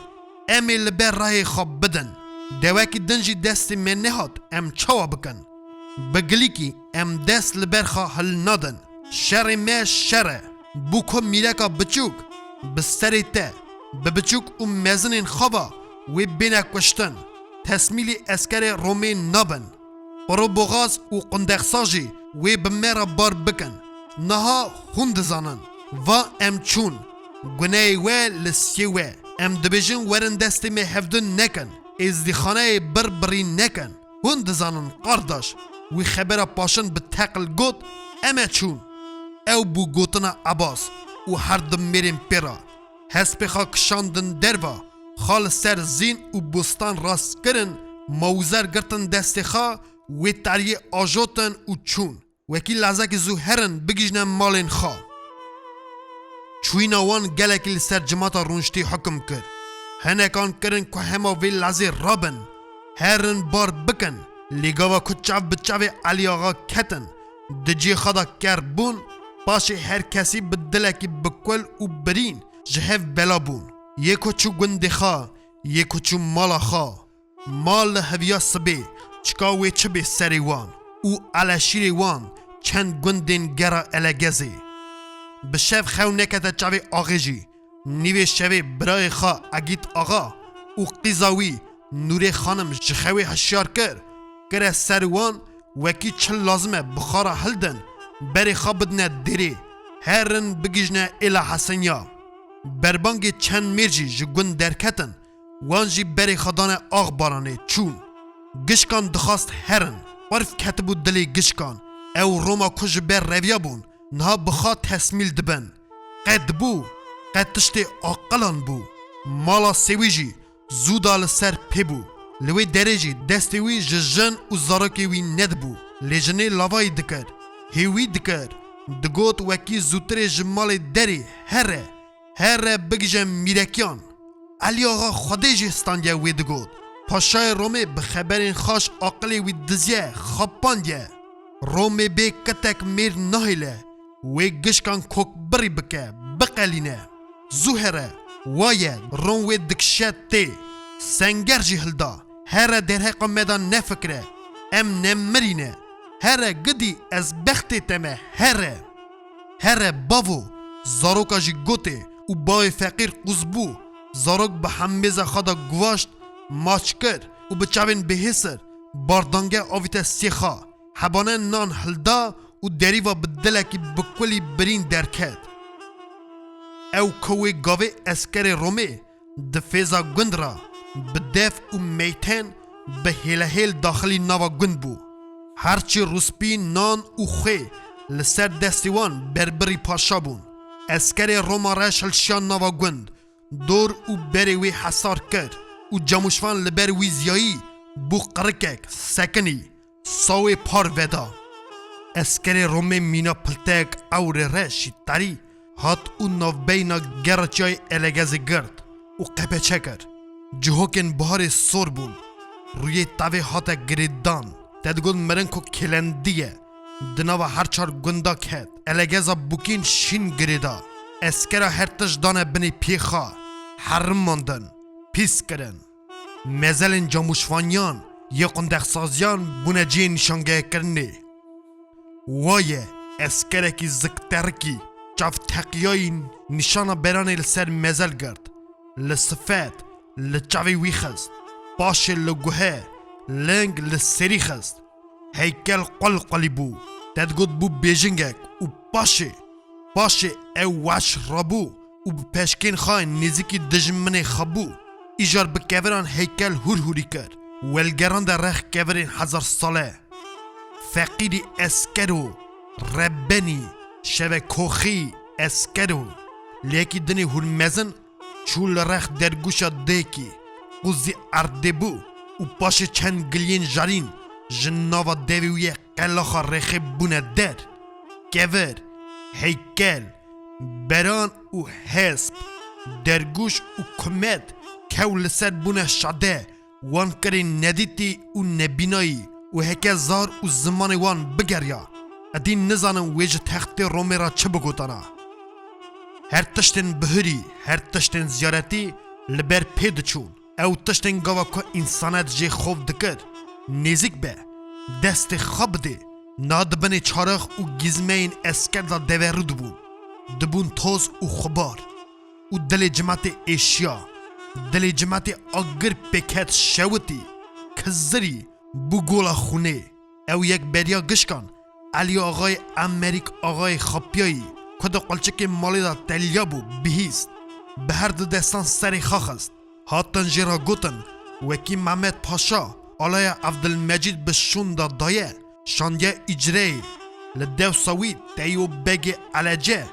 em ê li ber rayê xwe bidin. Dewekî din jî destê me nehat, em çawa bikin? Bi gilîkî em dest li ber xwe hilnadin. Şerê me şer e. Bû ku mîreka biçûk bi serê te, bi biçûk û mezinên xwe ve wê bêne kuştin, tesmîlî eskerê Romê nabin. Piroboxaz û qundexsa jî wê bi me re bar bikin. Niha hûn dizanin. Va em çûn. Guneyê we li siyê we. Em dibêjin werin destê me hevdûn nekin. Êzdîxaneyê bir birî nekin. Hûn dizanin qardaş, wî xebera paşin bi teqil got, em e çûn. Ew bû gotina Ebas û her du mêrên pê re. Hespê xwe kişandin derva, xwe li ser zîn û bostan rast kirin, mawzer girtin destê xwe, wê teriyê ajotin û çûn. Wekî lezekî zû herin bigihîjne malên xwe. Çûyîna wan gelekî li ser cimata rûniştî hukum kir. Hinekan kirin ku hema vê lezê rabin, herin bar bikin. Lê gava ku çav bi çavê Elî Axa ketin, di cihê xwe de ker bûn, paşê her kesî bi dilekî bi kul û birîn ji hev bela bûn. Yê ku çû gundê xwe, yê ku çû mala xwe. Mal li heviya sibê, çika wê çi bê serê wan û eleşîrê wan çend gundên gera Elegezê. Bi şev xew nekete çavê axê jî. Nîvê şevê birayê xwe Egît Axa û qîza wî Nûrê Xanim ji xewê hişyar kir, kire ser wan, wekî çi lazim e bi xwe re hildin, berê xwe bidine dêrê, herin bigihîjne êla Hesenya. Berbangê çend mêr jî ji gund derketin, wan jî berê xwe dane Axbaranê çûn. Gişkan dixwast herin, qurf ketibû dilê gişkan. Ew Roma ku ji ber reviya bûn, niha bi xwe tesmîl dibin. Qe dibû, qe tiştê aqilan bû. Mala sêwî jî zû da li ser pê bû. Li wê derê jî destê wî ji jin û zarokê wî nedibû. Lê jinê lavayî dikir. Hêwî dikir. Digot wekî zûtirê ji malê derê here. Here bigije mîrekiyan. Elî Axa Xwedê jî standiye wê digot. Paşayê Romê bi xeberên xaş aqilê wî diziye, xapandiye. Romê bê kitek mêr nahêle. Wê gişkan kokbirî bike, biqelîne. Zû here, waye, ron wê dikişe tê. Senger jî hilda. Here derheqa me de nefikire. Em nemirîne. Here gidî ez bextê te me, here. Here bavo, zaroka jî gotê û bavê feqîr qûz bû. Zarok bi hemêza xwe de guvaşt, maç kir û bi çavên bihêsir bardange avîte sê xwe. Hebane nan hilda û derîva bi dilekî bi kulî birîn derket. Ew ku wê gavê eskerê Romê di fêza gund re bi def û meyten bi hêlehêl daxilî nava gund bû. Her çi rûspî, nan û xwê li ser destê wan berbirî paşa bûn. Eskerê Roma reş hilşiya nava gund, dor û berê wê hesar kir û camûşvan li ber wî ziyayî bû qirikek, sekinî. Sawê par veda. Eskerê Romê mîna piltek ewrê reşî tarî hat û navbeyna gera çiyayê Elegezê girt û qepeçe kir. Cihokên biharê sor bûn. Rûyê tavê hate girêdan. Te digot mirin ku kêlendî ye. Di nava her çar gunda ket. Elegeza bûkîn şîn girêda. Eskera her tişt dane binê pê xwe. Herimandin. Pîs kirin. Mezelên camûşvaniyan yê qundexsaziyan bûne cihê nîşangehekirinê. Waye, eskerekî zikterikî, çavteqiyayî nîşana beranê li ser mezel girt. Li sifet, li çavê wî xist. Paşê li guhe, ling li serî xist. Heykel qulqulî bû. Te digot bû bêjingek û paşê, paşê ew weş rabû û bi peşkên xwe nêzîkî dijminê xwe bû. Îcar bi keviran heykel hûrhûrî kir. Welgeran de rex kevirên hezar sale. Feqîrî eskero, rebenî, şevekoxî eskero. Lêkî dinê hûrmezin çû li rex dergûşa dêkî, qûzî erdê bû û paşê çend giliyên jarîn ji nava devê wî yê qelaxa rêxê bûne der. Kevir, heykel, beran û hesp, dergûş û kumet kew li ser bûne şade, wan kirê nedîtî û nebînayî û heke zar û zimanê wan bigeriya, edî nizanin wê ji textê Romê re çi bigotana. Her tiştên bihurî, her tiştên ziyaretî li ber pê diçûn. Ew tiştên gava ku însanet jê xof dikir, nêzîk be, destê xwe bidê, na di binê çarix û gîzmeyên esker de deverû dibûn. Dibûn toz û xubar. Û dilê cimetê êşiya. Dilê cimetê agir pêket şewitî, kizirî, bû gola xûnê. Ew yek beriya gişkan, Elî Axayê Emerîk Axayê Xapiyayî, ku di qulçikê malê de teliya bû, bihîst. Bi her du destan serê xwe xist. Hatin jê re gotin, wekî Mehmet Paşa alaya Evdilmecîd bi şûn de daye, şandiye îcreyê. Li dewsa wî Teyo Begê Elece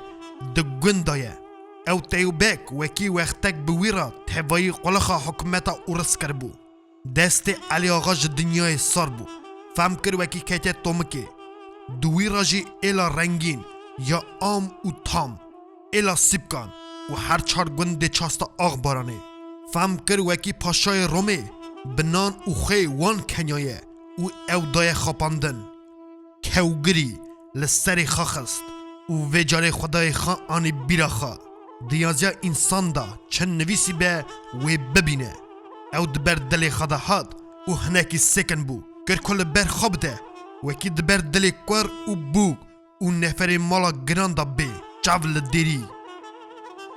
di gund de ye. Ew Teyo Beg wekî wextek bi wî re tevayî qulixa hikûmeta Ûris kiribû. Destê Elî Axa ji dinyayê sar bû. Fem kir wekî ketiye tomikê. Di wî re jî êla rengîn ya am û tam, êla sîpkan û her çar gundê çasta Axbaranê. Fem kir wekî paşayê Romê bi nan û xwê wan keniyaye û ew daye xapandin. Kewgirî li serê xwe xist û vê carê Xwedayê xwe anî bîra xwe. Diyaziya însan de çi nivîsî be wê bibîne. Ew di ber dilê xwe de hat û hinekî sêkin bû. Kir ku li ber xwe bide, wekî di ber dilê kur û bûk û neferê mala giran de bê, çav li dêrî.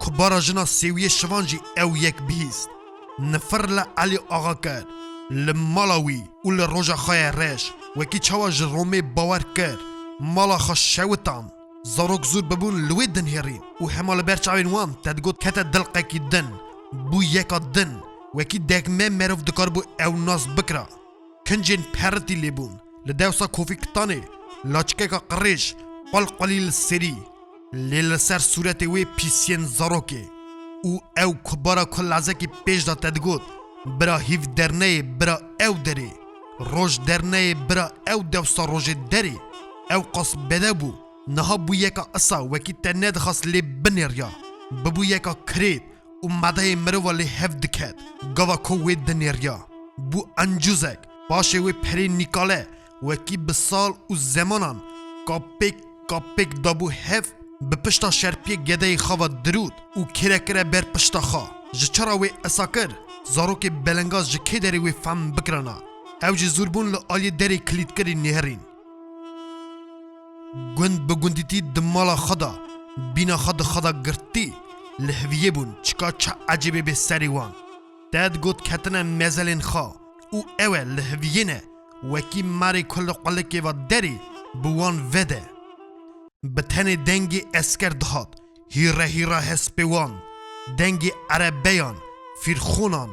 Kubara jina sêwiyê şivan jî ew yek bihîst. Nifir li Elî Axa kir, li mala wî û li roja xwe ye reş, wekî çawa ji Romê bawer kir, mala xwe şewitan. Zarok zûr bibûn li wê dinihêrîn û hema li ber çavên wan te digot kete dilqekî din, bû yeka din, wekî degme merov dikaribû ew nas bikira. Kincên peritî lê bûn. Li dewsa kofî kitanê, laçikeka qirêj, qulqulî li serî. Lê li ser sûretê wê pîsiyên zarokê. Û ew kubara ku lezekî pêş de te digot, bira hîv derneyê, bira ew derê. Roj derneyê, bira ew dewsa rojê derê. Ew qas bedew bû. Niha bû yeka isa wekî te nedixwast lê binêriya. Bibû yeka kirêt û medeyê mirova lê hev diket. Gava ku wê dinêriya, bû encûzek, paşê wê perê nîkale, wekî bi sal û zemanan kapêk kapêk dabû hev, bi pişta şerpiyê gedeyê xwe ve dirût û kêre kire ber pişta xwe. Ji çira wê isa kir, zarokê belengaz ji kê derê wê fem bikirana. Ew jî zûr bûn li aliyê derê kilîtkirî nêrîn. Gund bi gundîtî di mala xwe de, bîna xwe di xwe de girtî, li hiviyê bûn, çika çi ecêbê bê serê wan. Te digot ketine mezelên xwe û ew e li hiviyê ne, wekî marê ku li qulikê ve derê bi wan vede. Bi tenê dengê esker dihat, hîre hîre hespê wan, dengê erebeyan, fîrxonan,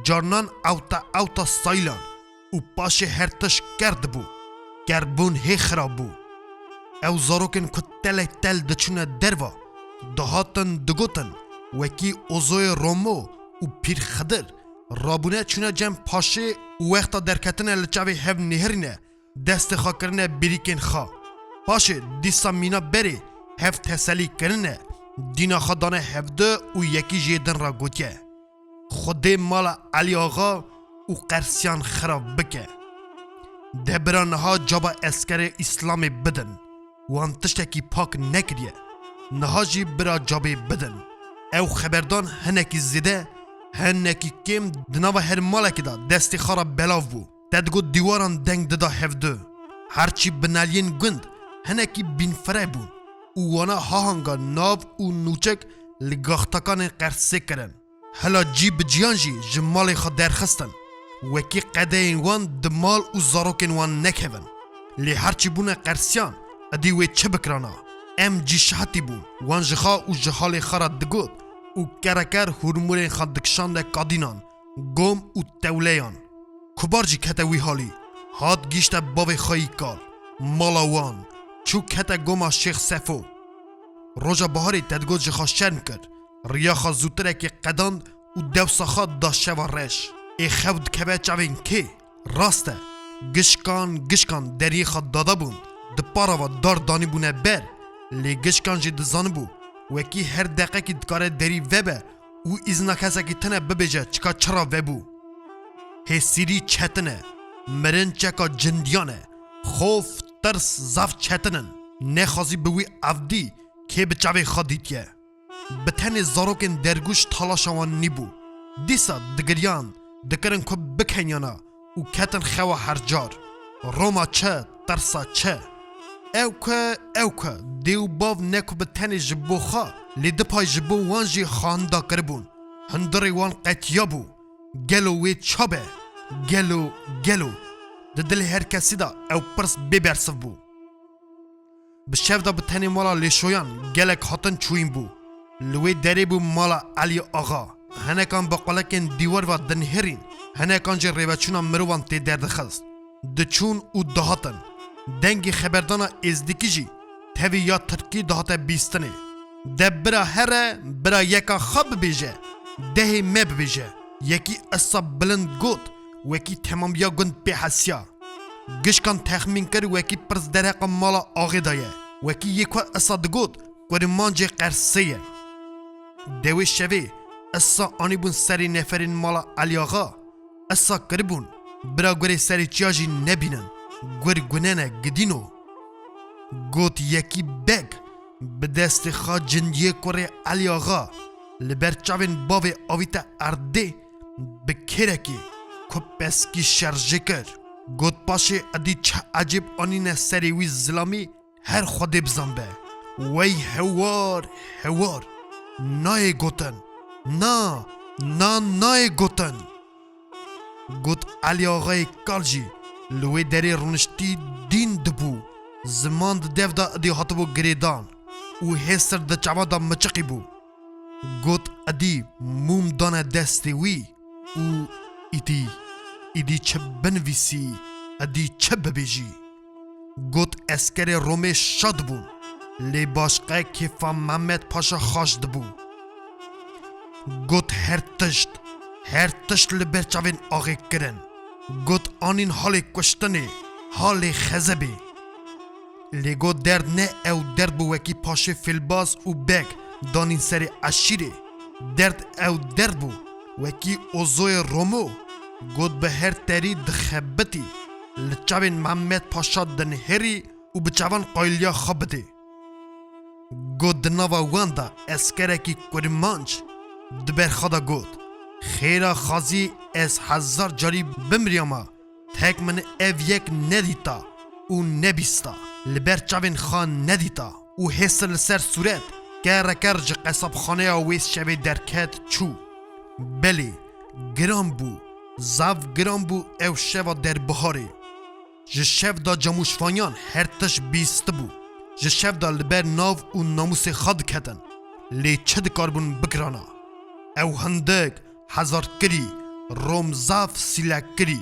carnan ewta ewta saylan û paşê her tişt ker dibû. Kerbûn hê xirab bû. Ew zarokên ku telek tel diçûne derva, dihatin digotin, wekî Ozoyê Romo û Pîr Xidir, rabûne çûne cem paşê û wexta derketine li çavê hev nêrîne, destê xwe kirine bîrîkên xwe. Paşê dîsa mîna berê hev teselî kirine, dîna xwe dane hevdu û yekî jê din re gotiye, Xwedê mala Elî Axa û Qersiyan xirab bike. De bira niha caba eskerê Îslamê bidin. Wan tiştekî pak nekiriye. Niha jî bira cabê bidin. Ew xeberdan hinekî zêde, hinekî kêm di nava her malekê de destê xwe re belav bû. Te digot dîwaran deng dida hevdu. Herçî bineliyên gund hinekî bînfire bûn û wana hahanga nav û nûçik li gaxtakanên qersê kirin. Hela cî bi ciyan jî ji malê xwe derxistin. Wekî qedeyên wan di mal û zarokên wan nekevin. Lê herçî bûne qersiyan, edî wê çi bikirana? Em cî şehetî bûn. Wan ji xwe û ji halê xwe re digot û kereker hûrmûrên xwe dikişande kadînan, gom û tewleyan. Kubar jî kete wî halî. Hat gîşte bavê xwe yî kal. Mala wan. Çû kete goma Şêx Sefo. Roja baharê te digot ji xwe şerm kir. Riya xwe zûtirekê qedand û dewsa xwe da şeva reş. Ê xew dikeve çavên kê? Rast e. Gişkan, gişkan deriyê xwe dadabûn. Di para ve dar danîbûne ber. Lê gişkan jî dizanibû, wekî her deqekî dikare derî vebe û îzna kesekî tune bibêje çika çira vebû. Hêsîrî çetin e. Mirin çeka cindiyan e. Xof, tirs zaf çetin in. Nexwazî bi wî evdî kê bi çavê xwe dîtiye. Bi tenê zarokên dergûş talaşa wan nîbû. Dîsa digiriyan, dikirin ku bikenyana û ketin xewa hercar. Roma çi, tirsa çi? Ew ku, ew ku, dê û bav ne ku bi tenê ji bo xwe, lê du pay ji bo wan jî xahinda kiribûn. Hundirê wan qetiyabû. Gelo wê ça be? Gelo, gelo. Di dilê her kesî de ew pirs bê bersiv bû. Bi şev de bi tenê mala Lêşoyan gelek hatin çûyîn bû. Li wê derê bû mala Elî Axa. Hinekan bi qulekên dîwar ve dinihêrîn, hinekan jî rêveçûna mirovan tê derdixist. Diçûn û dihatin. Dengê xeberdana êzdîkî jî tevî ya tirkî dihate bîstinê. De bira here, bira yeka xwe bibêje, dehê me bibêje. Yekî esa bilind got, wekî temamiya gund pê hesiya. Gişkan texmîn kir, wekî pirs derheqa mala axê de ye. Wekî yê ku esa digot, kurmancê qersê ye. Dewê şevê esa anîbûn serê neferên mala Elî Axa. Esa kiribûn, bira gurê serê çiya jî nebînin. Gur gunene gidîno. Got yekî beg, bi destê xwe cindiyê kurê Elî Axa li ber çavên bavê avîte erdê, bi kêrekê ku peskî şerjê kir. Got paşê edî çi ecêb anîne serê wî zilamî, her Xwedê bizanbe. Wey hewar, hewar! Nayê gotin! Na, na nayê gotin! Got Elî Axayê kal jî li wê derê rûniştî dîn dibû. Ziman di dev de idî hatibû girêdan û hêsir di çavan de miçiqî bû. Got, "Edî mûm dane destê wî û îdî, îdî çi binivîsî, edî çi bibêjî?" Got, "Eskerê Romê şad bûn, lê başqe kêfa Mehmet Paşa xaş dibû." Got, "Her tişt, her tişt li ber çavên axê kirin." Got, "Anîn halê kuştinê, halê xezebê." Lê got, derd ne ew derd bû wekî paşê fêlbaz û beg danîn serê eşîrê. Derd ew derd bû wekî ozoyê Romo, got, bi her terî dixebitî, li çavên Mehmet Paşa dinihêrî û bi çavan qayiliya xwe bidê. Got, di nava wan de eskerekî kurmanc di ber xwe de got, "Xêra xazî ez hezar carî bimriyama, tek min ev yek nedîta û nebîsta, li ber çavên xwe nedîta." Û hêsir li ser sûret kereker ji qesabxaneya wê şevê derket çû. Belê, giran bû, zaf giran bû ew şeva derbiharê. Ji şev de camûşvanyan her tişt bîstibû. Ji şev de li ber nav û namûsê xwe diketin. Lê çi dikaribûn bikirana? Ew hindik hezarkirî, Rom zaf sîlekirî.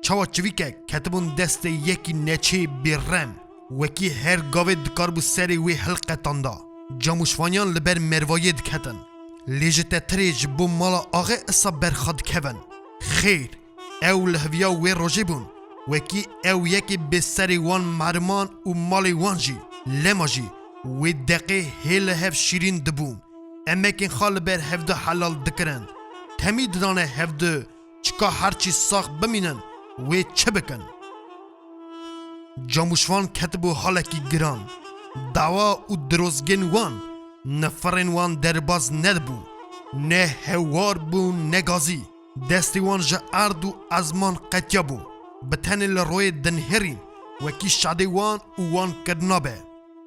Çawa çivîkek ketibûn destê yekî neçeyê bêrem, wekî her gavê dikaribû serê wê hilqetanda. Camûşvanyan li ber mervayê diketin. Lê ji tetirê ji bo mala axê isa ber xwe dikevin. Xêr, ew li heviya wê rojê bûn, wekî ew yekê bê serê wan meriman û malê wan jî, lema jî wê deqê hê li hev şîrîn dibûn. Emekên xwe li ber hevdu helal dikirin. Temî didane hevdu, çika herçî sax bimînin, wê çi bikin? Camûşvan ketibû halekî giran. Dawa û dirozgên wan, nifirên wan derbaz nedibû. Ne hewar bû, ne gazî. Destê wan ji erd û ezman qetiya bû. Bi tenê li royê dinihêrîn, wekî şadê wan û wan kirina be.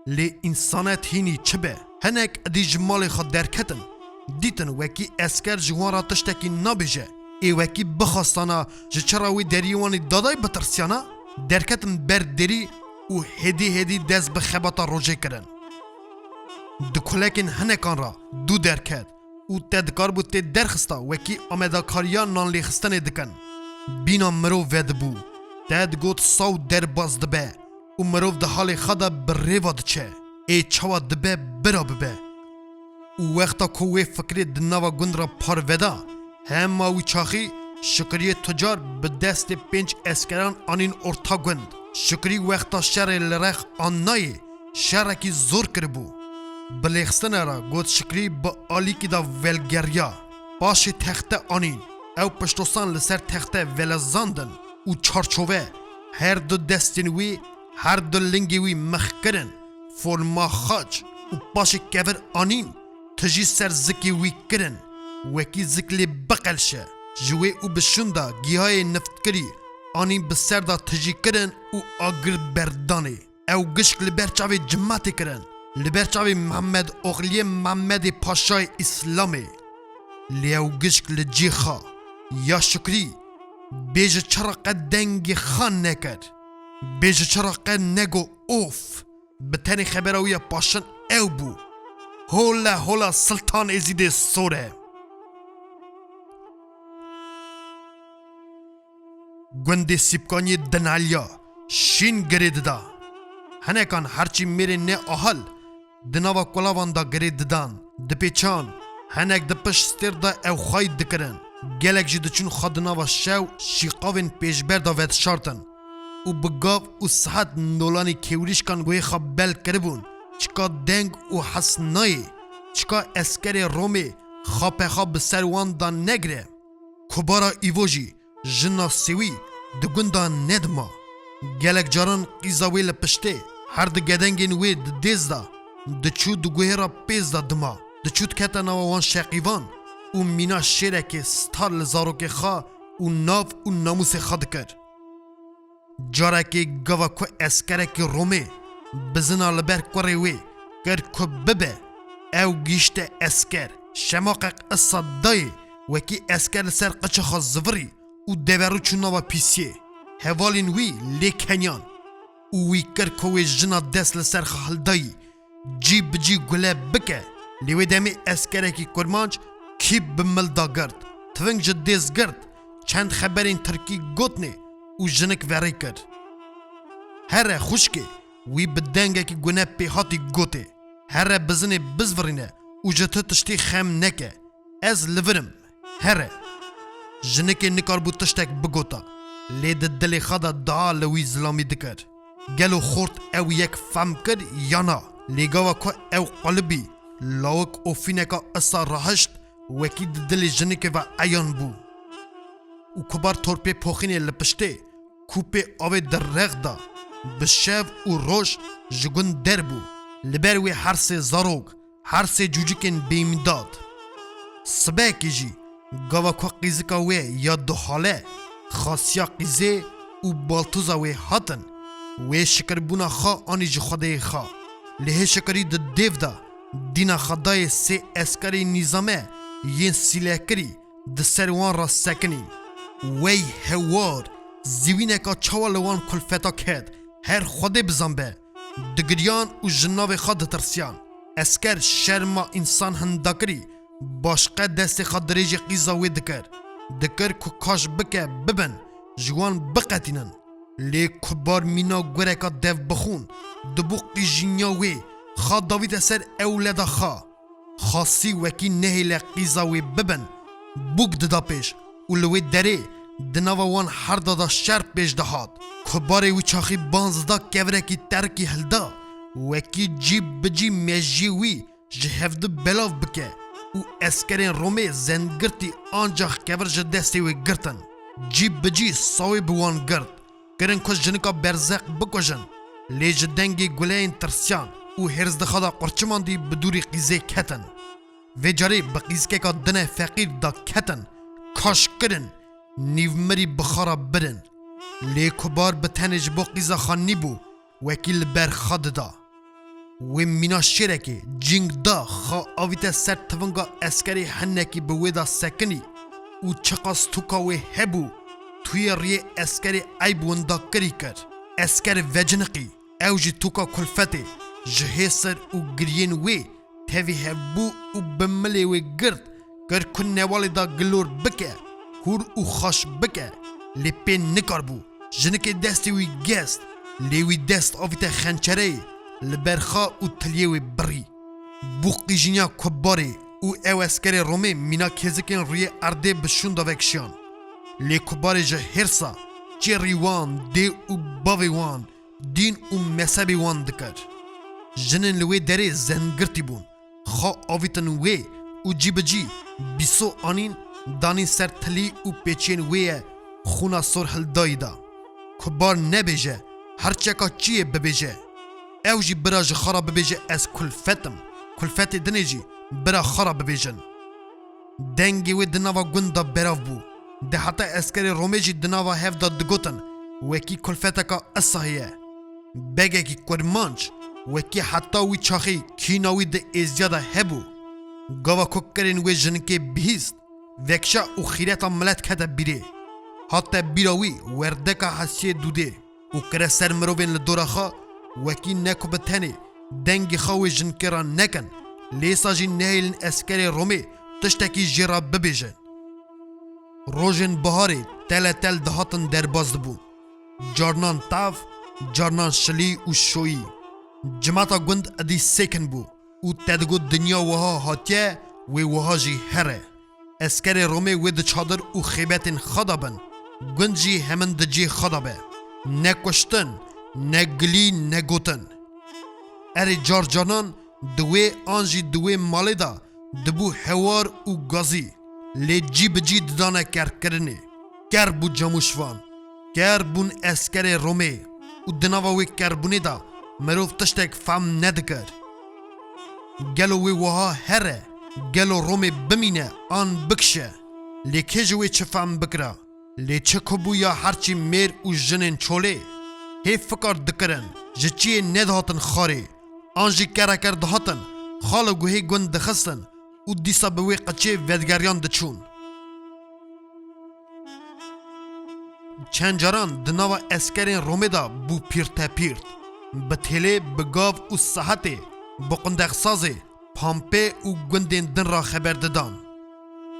Lê însanet hînî çi be? Hinek idî ji malê xwe derketin. Dîtin wekî esker ji wan re tiştekî nabêje. Ê wekî bixwastana ji çira wê deriyê wanî dadayî bitirsiyana, derketin ber derî û hêdî hêdî dest bi xebata rojê kirin. Di kulekên hinekan re dû derket û te dikaribû tê derxista wekî amadekariya nanlêxistinê dikin. Bîna mirov vedibû. Te digot saw derbas dibe û mirov di halê xwe de bi rêva diçe. Ê çawa dibe bira bibe. Û wexta ku wê fikrê di nava gund re parveda, hema wî çaxî Şikriyê tucar bi destê pênc eskeran anîn orta gund. Şikrî wexta şerê li rex an nayê, şerekî zor kiribû. Bi lêxistinê re got Şikrî bi alîkî de velgeriya. Paşê texte anîn. Ew piştosan li ser texte velezandin û çarçove, her du destên wî, her du lingê wî mix kirin, forma xaç û paşê kevir anîn, tijî ser zikê wî kirin, wekî zik lê biqelşe. Ji wê û bi şûn de gihayê niftkirî anîn bi ser de tijî kirin û agir berdanê. Ew gişk li ber çavê cimatê kirin, li ber çavê Mehmed Oxliyê Mehmedê Paşayê Îslamê. Lê ew gişk li cî xa, ya Şikrî, bêje çira qe dengê xa nekir, bêje çira qe nego of, Bi tenê xebera wî ya paşin ew bû. Hole hola Siltan Êzîdê sor e. Gundê Sîpkaniyê dinaliya, şîn girê dida. Hinekan herçî mêrê ne ahil, di nava kulavan de girê didan, dipêçan, hinek di pişt stêr de ew xwayî dikirin. Gelek jî diçûn xwe di nava şew şîqavên pêşber de vedişartin û bi gav û sihet nolanî kêwrîşkan guhê xwe bel kiribûn, çika deng û hes nayê, çika eskerê Romê xapexap bi ser wan de negire. Kubara Îvo jî, jina Sêwî, di gunda nedima. Gelek caran qîza wê li piştê, her di gedengên wê di dêz de, diçû di guhê re pêz de dima. Diçû dikete nava wan şeqîvan û mîna şêrekê star li zarokê xwe û nav û namûsê xwe dikir. Carekê gava ku eskerekî Romê bizina li ber kurê wê kir ku bibe, ew gihîşte esker, şemaqek isa dayê, wekî esker li ser qiça xwe zivirî û deverû çû nava pîsiyê. Hevalên wî lê keniyan û wî kir ku wê jina dest li ser xwe hildayî, cî bi cî gule bike. Lê wê demê eskerekî kurmanc kîp bi mil da girt, tiving ji dêz girt, çend xeberên tirkî gotnê û jinik verê kir. Here xwişkê, wî bi dengekî gune pêhatî gotê, here bizinê bizvirîne û ji tu tiştî xem neke. Ez li vir im. Here. Jinikê nikarbû tiştek bigota, lê di dilê xwe de dua li wî zilamî dikir. Gelo xort ew yek fam kir ya na? Lê gava ku ew qulibî, lawik ofîneka isa rahişt, wekî di dilê jinikê ve eyan bû. Û kubar torpê poxînê li piştê, kûpê avê di rex da, bi şev û roj ji gund derbû. Li ber wê her sê zarok, her sê cûcikên bêmîdat. Sibehekê jî, gava ku qîzika wê ya duhale, xasiya qîzê û baltoza wê hatin, wê şikirbûna xwe anî ji Xwedêyê xwe. Lê hê şikirî di dêv de, dîna xwe dayê sê eskerê nîzame yên sîlehkirî di ser wan re sekinîn. Wey hewar, zîwîneka çawa li wan kulfeta ket, her Xwedê bizanbe. Digiriyan û ji navê xwe ditirsiyan. Esker şerma însan hinda kirî, başqe destê xwe dirêjê qîza wê dikir. Dikir ku kaş bike bibin, ji wan biqetînin. Lê kubar mîna gureka dev bixûn, dibû qîjîniya wê, xwe davîte ser ewleda xwe. Xasî wekî nehêle qîza wê bibin, bûk dida pêş û li wê derê di nava wan herda de şer pêş dihat. Kubarê wî çaxî banz da, kevirekî terkî hilda, wekî cî bi cî mejiyê wî ji hevdu belav bike û eskerên Romê zengirtî ancax kevir ji destê wê girtin. Cî bi cî sawê bi wan girt. Kirin ku jinika berzeq bikujin, lê ji dengê guleyên tirsiyan û hêrsdixa de qurçimandî bi dûrî qîzê ketin. Vê carê bi qîzkeka dine feqîr da ketin, kaş kirin, nîvmirî bi xwe re birin. Lê kubar bi tenê ji bo qîza xwe nîbû, wekî li ber xwe dida. Wê mîna şêrekê cîng da, xwe avîte ser tivinga eskerê hinekî bi wê de sekinî û çiqas tûka wê hebû, tuyê riyê eskerê eyb winda kirî kir. Esker veciniqî, ew jî tûka kulfetê, ji hêsir û giriyên wê tevî hebû û bi milê wê girt, kir ku newalê da gilor bike, hûr û xaş bike, lê pê nikarbû. Jinikê destê wî gest, lê wî dest avîte xençereyê, li ber xwe û tiliyê wê birî. Bû qîjîniya kubarê û ew eskerê Romê mîna kêzikên rûyê erdê bi şûn de vekişiyan. Lê kubarê ji hêrsa çêrî wan, dê û bavê wan, dîn û mezhebê wan dikir. Jinên li wê derê zengirtî bûn. Xwe avîtin wê û cî bi cî bîso anîn, danîn ser tilî û pêçiyên wê ye xûna sor hildayî da. Kubar nebêje, her çeka çiyê bibêje. Ew jî bira ji xwe re bibêje, ez kulfet im. Kulfetê dinê jî bira xwe re bibêjin. Dengê wê di nava gund de belav bû. Deheta eskerê Romê jî di nava hev de digotin, wekî kulfeteka isa heye. Begekî kurmanc, wekî heta wî çaxî kîna wî di êziya de hebû. Gava ku kirên wê jinikê bihîst, vekşa û xîreta milet kete bîrê. Hate bîra wî werdeka hesiyê dûdê û kire ser mirovên li dora xwe wekî ne ku bi tenê dengê xwe wê jinkê re nekin, lêsa jî nehêlin eskerê Romê tiştekî jê re bibêjin. Rojên biharê tele tel dihatin derbas dibûn. Carnan tav, carnan şilî û şoyî. Cimata gund edî sêkin bû û te digot dinya wiha hatiye, wê wiha jî here. Eskerê Romê wê di çadir û xêbetên xwe de bin, gund jî hemin di cihê xwe de be. Ne kuştin, ne gilî, ne gotin. Erê car canan di wê an jî di wê malê de dibû hewar û gazî, lê cî bi cî didane kerkirinê. Ker bû Camûşvan, ker bûn eskerê Romê û di nava wê kerbûnê de mirov tiştek fehm nedikir. Gelo wê wiha here, gelo Romê bimîne an bikişe? Lê kê ji wê çi fehm bikira? Lê çi ku bû ya herçî mêr û jinên çolê hê fikar dikirin, ji çiyê nedihatin xarê, an jî kereker dihatin, xal û guhê gund dixistin û dîsa bi wê qeçiyê vedigeriyan diçûn. Çend caran di nava eskerên Romê de bû pîrtepîrt, bi têlê, bi gav û sahetê, bi qundexsazê, pampê û gundên din re xeber didan.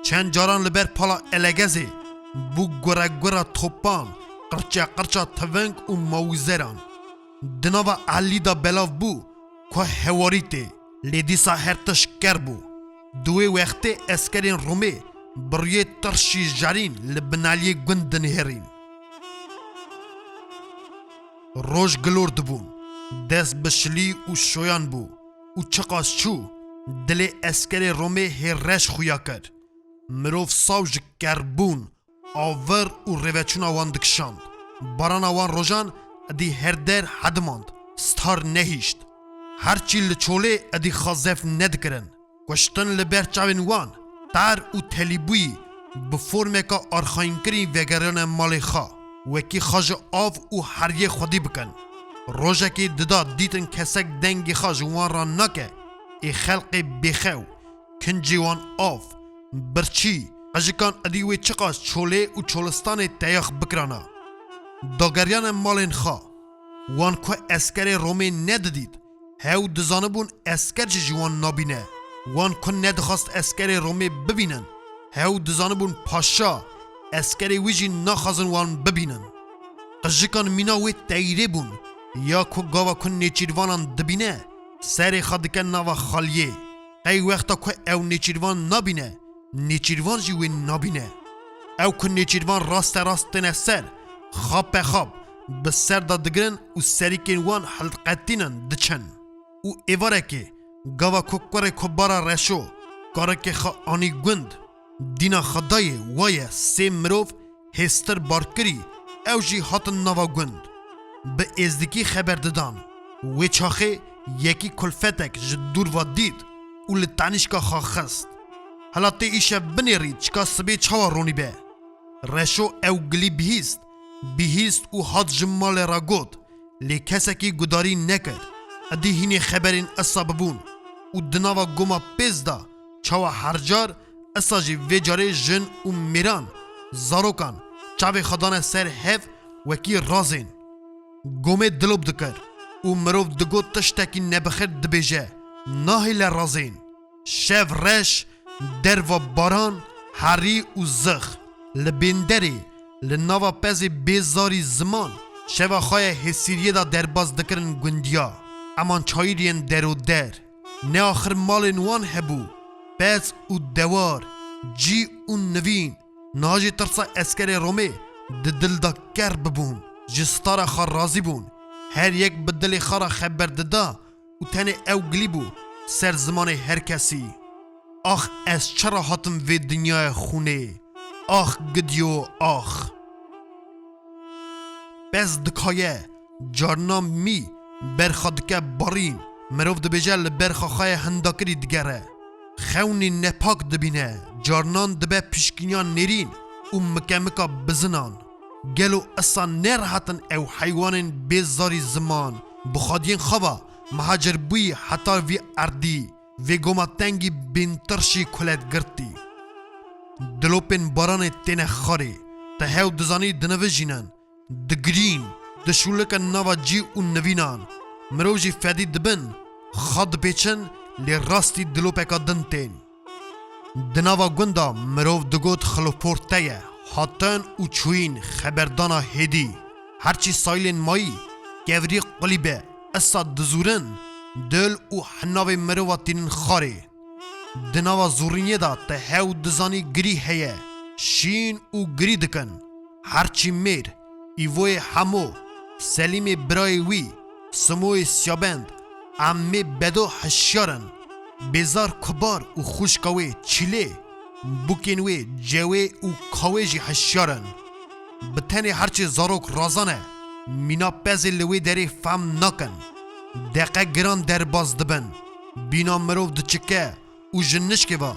Çend caran li ber pala Elegezê bû guregura topan, qirçeqirça tiving û mawîzeran. Di nava Ehlî de belav bû ku hewarî tê, lê dîsa her tişt ker bû. Di wê wextê eskerên Romê bi rûyê tirşî jerîn li binaliyê gund dinihêrîn. Roj gilor dibûn, dest bi şilî û şoyan bû û çiqas çû, dilê eskerê Romê hê reş xuya kir. Mirov saw ji kerbûn, avir û rêveçûna wan dikişand. Barana wan rojan edî her der hedimand, star nehîşt. Herçî li çolê edî xwe zef nedikirin. Kuştin li ber çavên wan, tar û telîbûyî bi formeka arxayînkirî vegeriyane malê xwe, wekî xwe ji av û heriyê xwedî bikin. Rojekê dida dîtin kesek dengê xwe ji wan re nake, ê xelqê bêxew, kincê wan av, birçî, qejikan edî wê çiqas çolê û çolistanê teyax bikirana. Dageriyane malên xwe, wan ku eskerê Romê nedidît, hew dizanibûn esker jî ji wan nabîne. Wan ku nedixwast eskerê Romê bibînin, hew dizanibûn paşa, eskerê wî jî naxwazin wan bibînin. Qijikan mîna wê teyrê bûn, ya ku gava ku nêçîrvanan dibîne, serê xwe dike nava xaliyê. Qey wexta ku ew nêçîrvan nabîne, nêçîrvan jî wê nabîne. Ew ku nêçîrvan raste rast têne ser, xape xap bi ser de digirin û serîkên wan hilqetînin diçin. Û êvarekê, gava ku kurê ku bara Reşo, karikê xwe anî gund, dîna Xwedayê waye sê mirov hêstir bar kirî, ew jî hatin nava gund. Bi êzdikî xeber didan. Wê çaxê yekî kulfetek ji dûr ve dît û li tenîşka xwe xist. Hela tê îşev binêrî çika sibê çawa ronî be? Reşo ew gilî bihîst, bihîst û hat ji malê re got, lê kesekî gudarî nekir. Edî hînê xeberên esa bibûn û di nava goma pêz de çawa her car, esa jî vê carê jin û mêran, zarokan, çavê xwe dane ser hev wekî razên. Gomê dilop dikir û mirov digot tiştekî nebixêr dibêje, nahêle razên. Şev reş, derva baran, herî û zix. Li bênderê, li nava pezê bê zarî ziman, şeva xwe ye hêsîriyê de derbas dikirin gundiya. Eman çayîriyên der û der. Ne axir malên wan hebû, pez û dewar, cî û nivîn. Niha jî tirsa eskerê Romê di dil de ker bibûn, ji stara xwe razî bûn. Her yek bi dilê xwe re xeber dida û tenê ew gilî bû ser zimanê her kesî. Ax ez çira hatim vê dinyaya xûnê? Ax gidiyo ax. Pez dikaye, carna mî berxa dike barîn, mirov dibêje li berxa xwe ye hindakirî digere. Xewnê nepak dibîne, carnan dibe pişkîniya nêrîn û mikemika bizinan. Gelo esa nerehetin ew heywanên bê zarî ziman, bi xwediyên xwe ve mihacir bûyî heta vî erdî, vê goma tengî bêntirşî kulet girtî. Dilopên baranê têne xarê, te hew dizanî dinivijînin, digirîn, dişûlikin nava cî û nivînan, Mirov jî fedî dibin, xwe dipêçin, lê rastî dilopeka din tên. Di nava gunda mirov digot xilopor te ye, hatin û çûyîn xeberdana hêdî. Herçî sayîlên mayî, kevirî qulîbe, isa dizûrin, dil û hinavê mirova tînin xarê. Di nava zûrîniyê de te hew dizanî girî heye, şîn û girî dikin. Herçî mêr, Îvoyê Hemo, Selîmê birayê wî, Simoyê Siyabend, Emmê Bedo hişyar in. Bêzar Kubar û xwişka wê Çîlê, bûkên wê Cewê û Kawê jî hişyar in. Bi tenê herçê zarok razan e, mîna pezê li wê derê fehm nakin. Deqe giran derbas dibin. Bîna mirov diçike û ji nişkê ve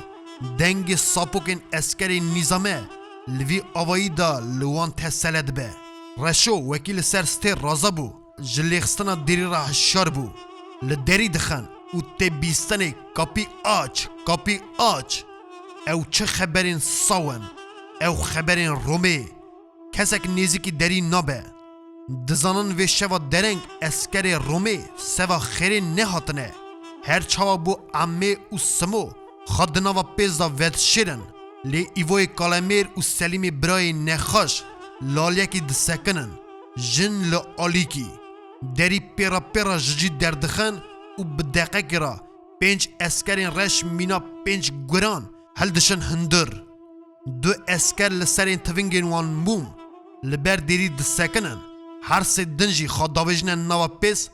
dengê sapokên eskerên nîzame li vî avayî de li wan tesele dibe. Reşo wekî li ser stê raza bû, ji lêxistina derî re hişyar bû. Li derî dixin û tê bîstinê, "Kapî aç, kapî aç!" Ew çi xeberên saw in? Ew xeberên Romê. Kesek nêzîkî derî nabe. Dizanin vê şeva dereng eskerê Romê seva xêrê nehatine. Her çawa bû Emmê û Simo xwe di nava pêz de vedişêrin, lê Îvoyê Kalemêr û Selîmê birayê nexweş laliyekî disekinin, jin li alîkî. Derî pêra pêra ji cî derdixin û bi deqekê re pênc eskerên reş mîna pênc guran hildişin hundir. Du esker li serên tivingên wan mûm li ber derî disekinin, her sê din jî xwe davêjine nava pêz,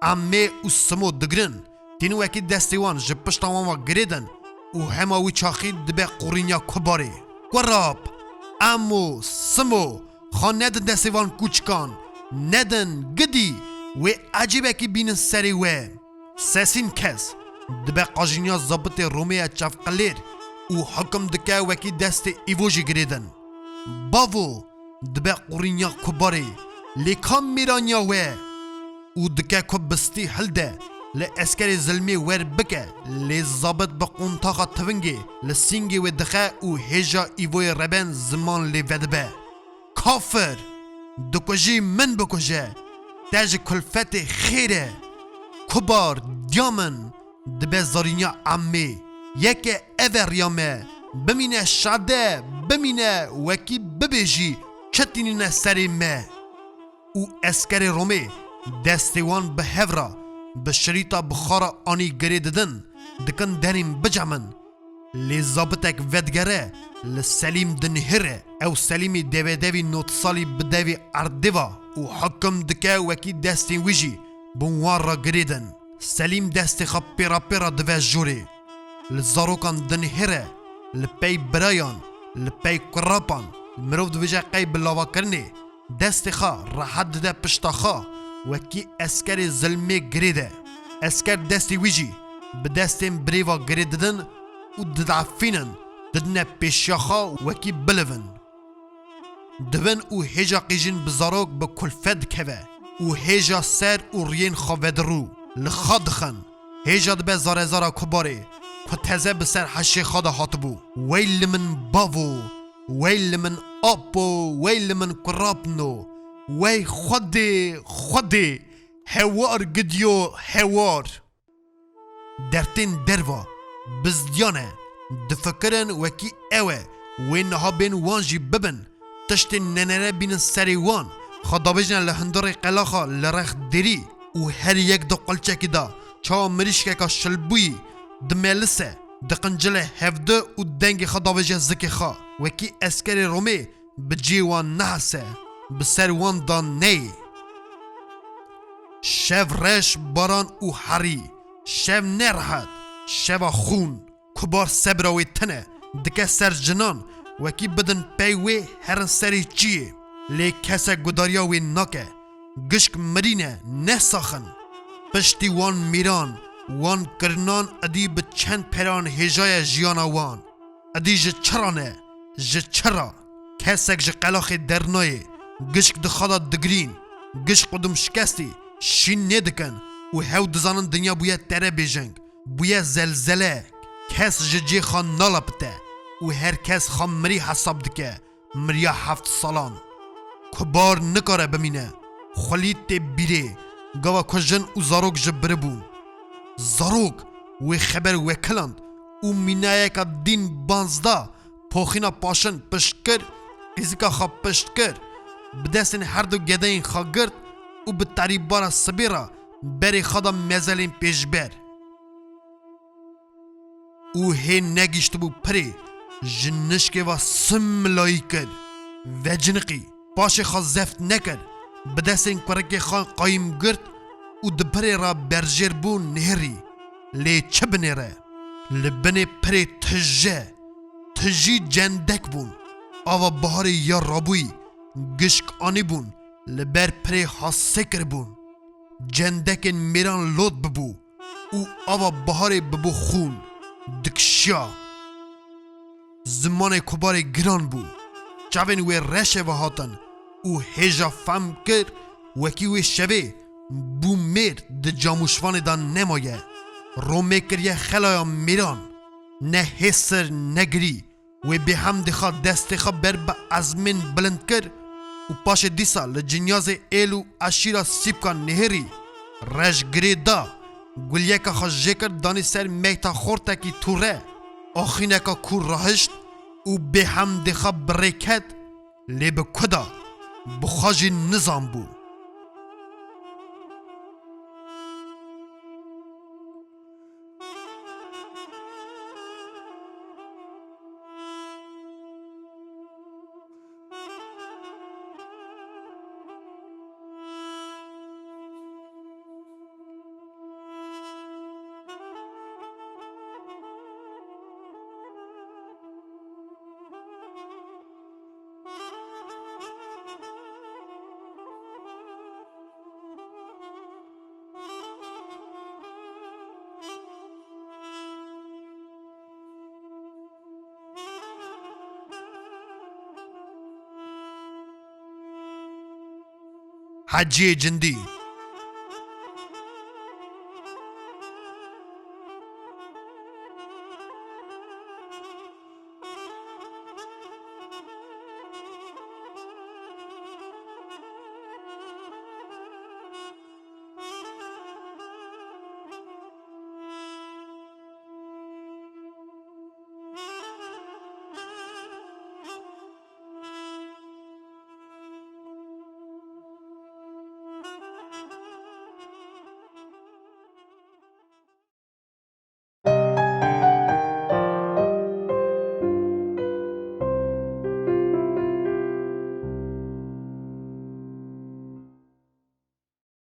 Emmê û Simo digirin, tînin wekî destê wan ji pişta wan ve girêdin û hema wî çaxî dibe qurîniya Kubarê. Kurap! Emo! Simo! Xwe nedin destê van kûçikan! Nedin! Gidî! Wê ecêbekî bînin serê we! Sesîn kes dibe qajîniya zabitê Romê ye çavqilêr û hikim dike wekî destê Îvo jî girêdin. Bavo! Dibe qurîniya Kubarê, lê ka mêraniya we? Û dike ku bistî hilde, li eskerê zilmê wer bike, lê zabit bi qontaxa tivingê li sîngê wê dixe û hêja Îvoyê reben ziman lê vedibe. Kafir! Dikujî, min bikuje! Te ji kulfetê xêr e! Kubar, diya min, dibe zarîniya Emmê. Yeke ev e riya me. Bimîne şade, bimîne, wekî bibêjî, çi tînîne serê me. Û eskerê Romê destê wan bi hev re, bi şirîta bi xwe re anî girê didin, dikin derîn bicemin. Lê zabitek vedigere, li Selîm dinihêre, ew Selîmî devedevî nod salî bi devî erdê ve û hikim dike wekî destên wî jî bin wan re girêdin. Selîm destê xwe pêra pêra dive jorê. Li zarokan dinihêre, li pey birayan, li pey kurapan, mirov dibêje qey bi lavakirinê, destê xwe rehet dide pişta xwe, wekî eskerê zilmê girê de. Esker destê wî jî bi destên birêva girê didin û didefînin, didine pêşiya xwe wekî bilivin. Dibin û hêja qîjin bi zarok bi kulfet dikeve û hêja ser û riyên xwe vedirû, li xwe dixin. Hêja dibe zarezara Kubarê, ku teze bi ser heşê xwe de hatibû. Wey li min bavo! Wey li min apo! Wey li min kurapno! Wey Xwedê, Xwedê! Hewar gidiyo, hewar! Dertên derva, bizdiyan e, difikirin wekî ew e, wê niha bên wan jî bibin, tiştên nenere bînin serê wan, xwe dabêjine li hundirê qelaxa li rex derî û her yek di qulçekî de çawa mirîşkeka şilbûyî dimelise, diqincile hevdu û dengê xwe davêje zikê xwe, wekî eskerê Romê bi cihê wan nehese, bi ser wan de neyê. Şev reş, baran û herî, şev nerehet, şeva xûn. Kubar sebra wê tune, dike ser jinan, wekî bidin pey wê herin serê çiyê. Lê kesek gudariya wê nake. Gişk mirî ne, ne sax in. Piştî wan mîran, wan kirinan idî bi çend peran hêjaye jiyana wan. Idî ji çi ra ne? Ji çi ra? Kesek ji qelaxê dernayê. Gişk di xwe de digirîn. Gişk û dimşikestî şîn nêdikin û hew dizanin dinya bûye terebêjeng. Bûye zelzele. Kes ji cihê xwe nalapite û her kes xwe mirî hesab dike. Miriya heft salan. Kubar nikare bimîne. Xwelî tê bîrê. Gava ku jin û zarok ji biri bûn. Zarok wê xeber wekiland û mînayeka dîn banz da, poxîna paşin pişt kir, qîzika xwe pişt kir, bi destên her du gedeyên xwe girt û bi terîbara sibê re berê xwe da mezelên pêşber. Û hê negihiştibû pirê, ji nişkê ve sim milayî kir. Veciniqî, paşê xwe zeft nekir, bi destên kurekê xwe qayîm girt û di pirê re berjêr bû nihêrî. Lê çi binêre? Li binê pirê tije, tijî cendek bûn. Ava biharê ya rabûyî gişk anîbûn, li ber pirê hasê kiribûn. Cendekên mêran lot bibû û ava biharê bibû xûn, dikişiya. Zimanê Kobarê giran bû. Çavên wê reşê ve hatin û hêja fehm kir, wekî wê şevê bû mêr di camûşvanê de nemaye. Romê kiriye xelaya mêran. Ne hêsir ne girî. Wê bêhemdê xwe destê xwe ber bi ezmên bilind kir û paşê dîsa li cinyazê êl û eşîra Sîpka nihêrî, reş girê da, guliyeka xwe jê kir, danî ser meyta xortekî tûre, axîneka kûr rahişt û bêhemdê xwe bi rê ket, lê bi ku da, bi xwe jî nizanbû. Heciyê Cindî,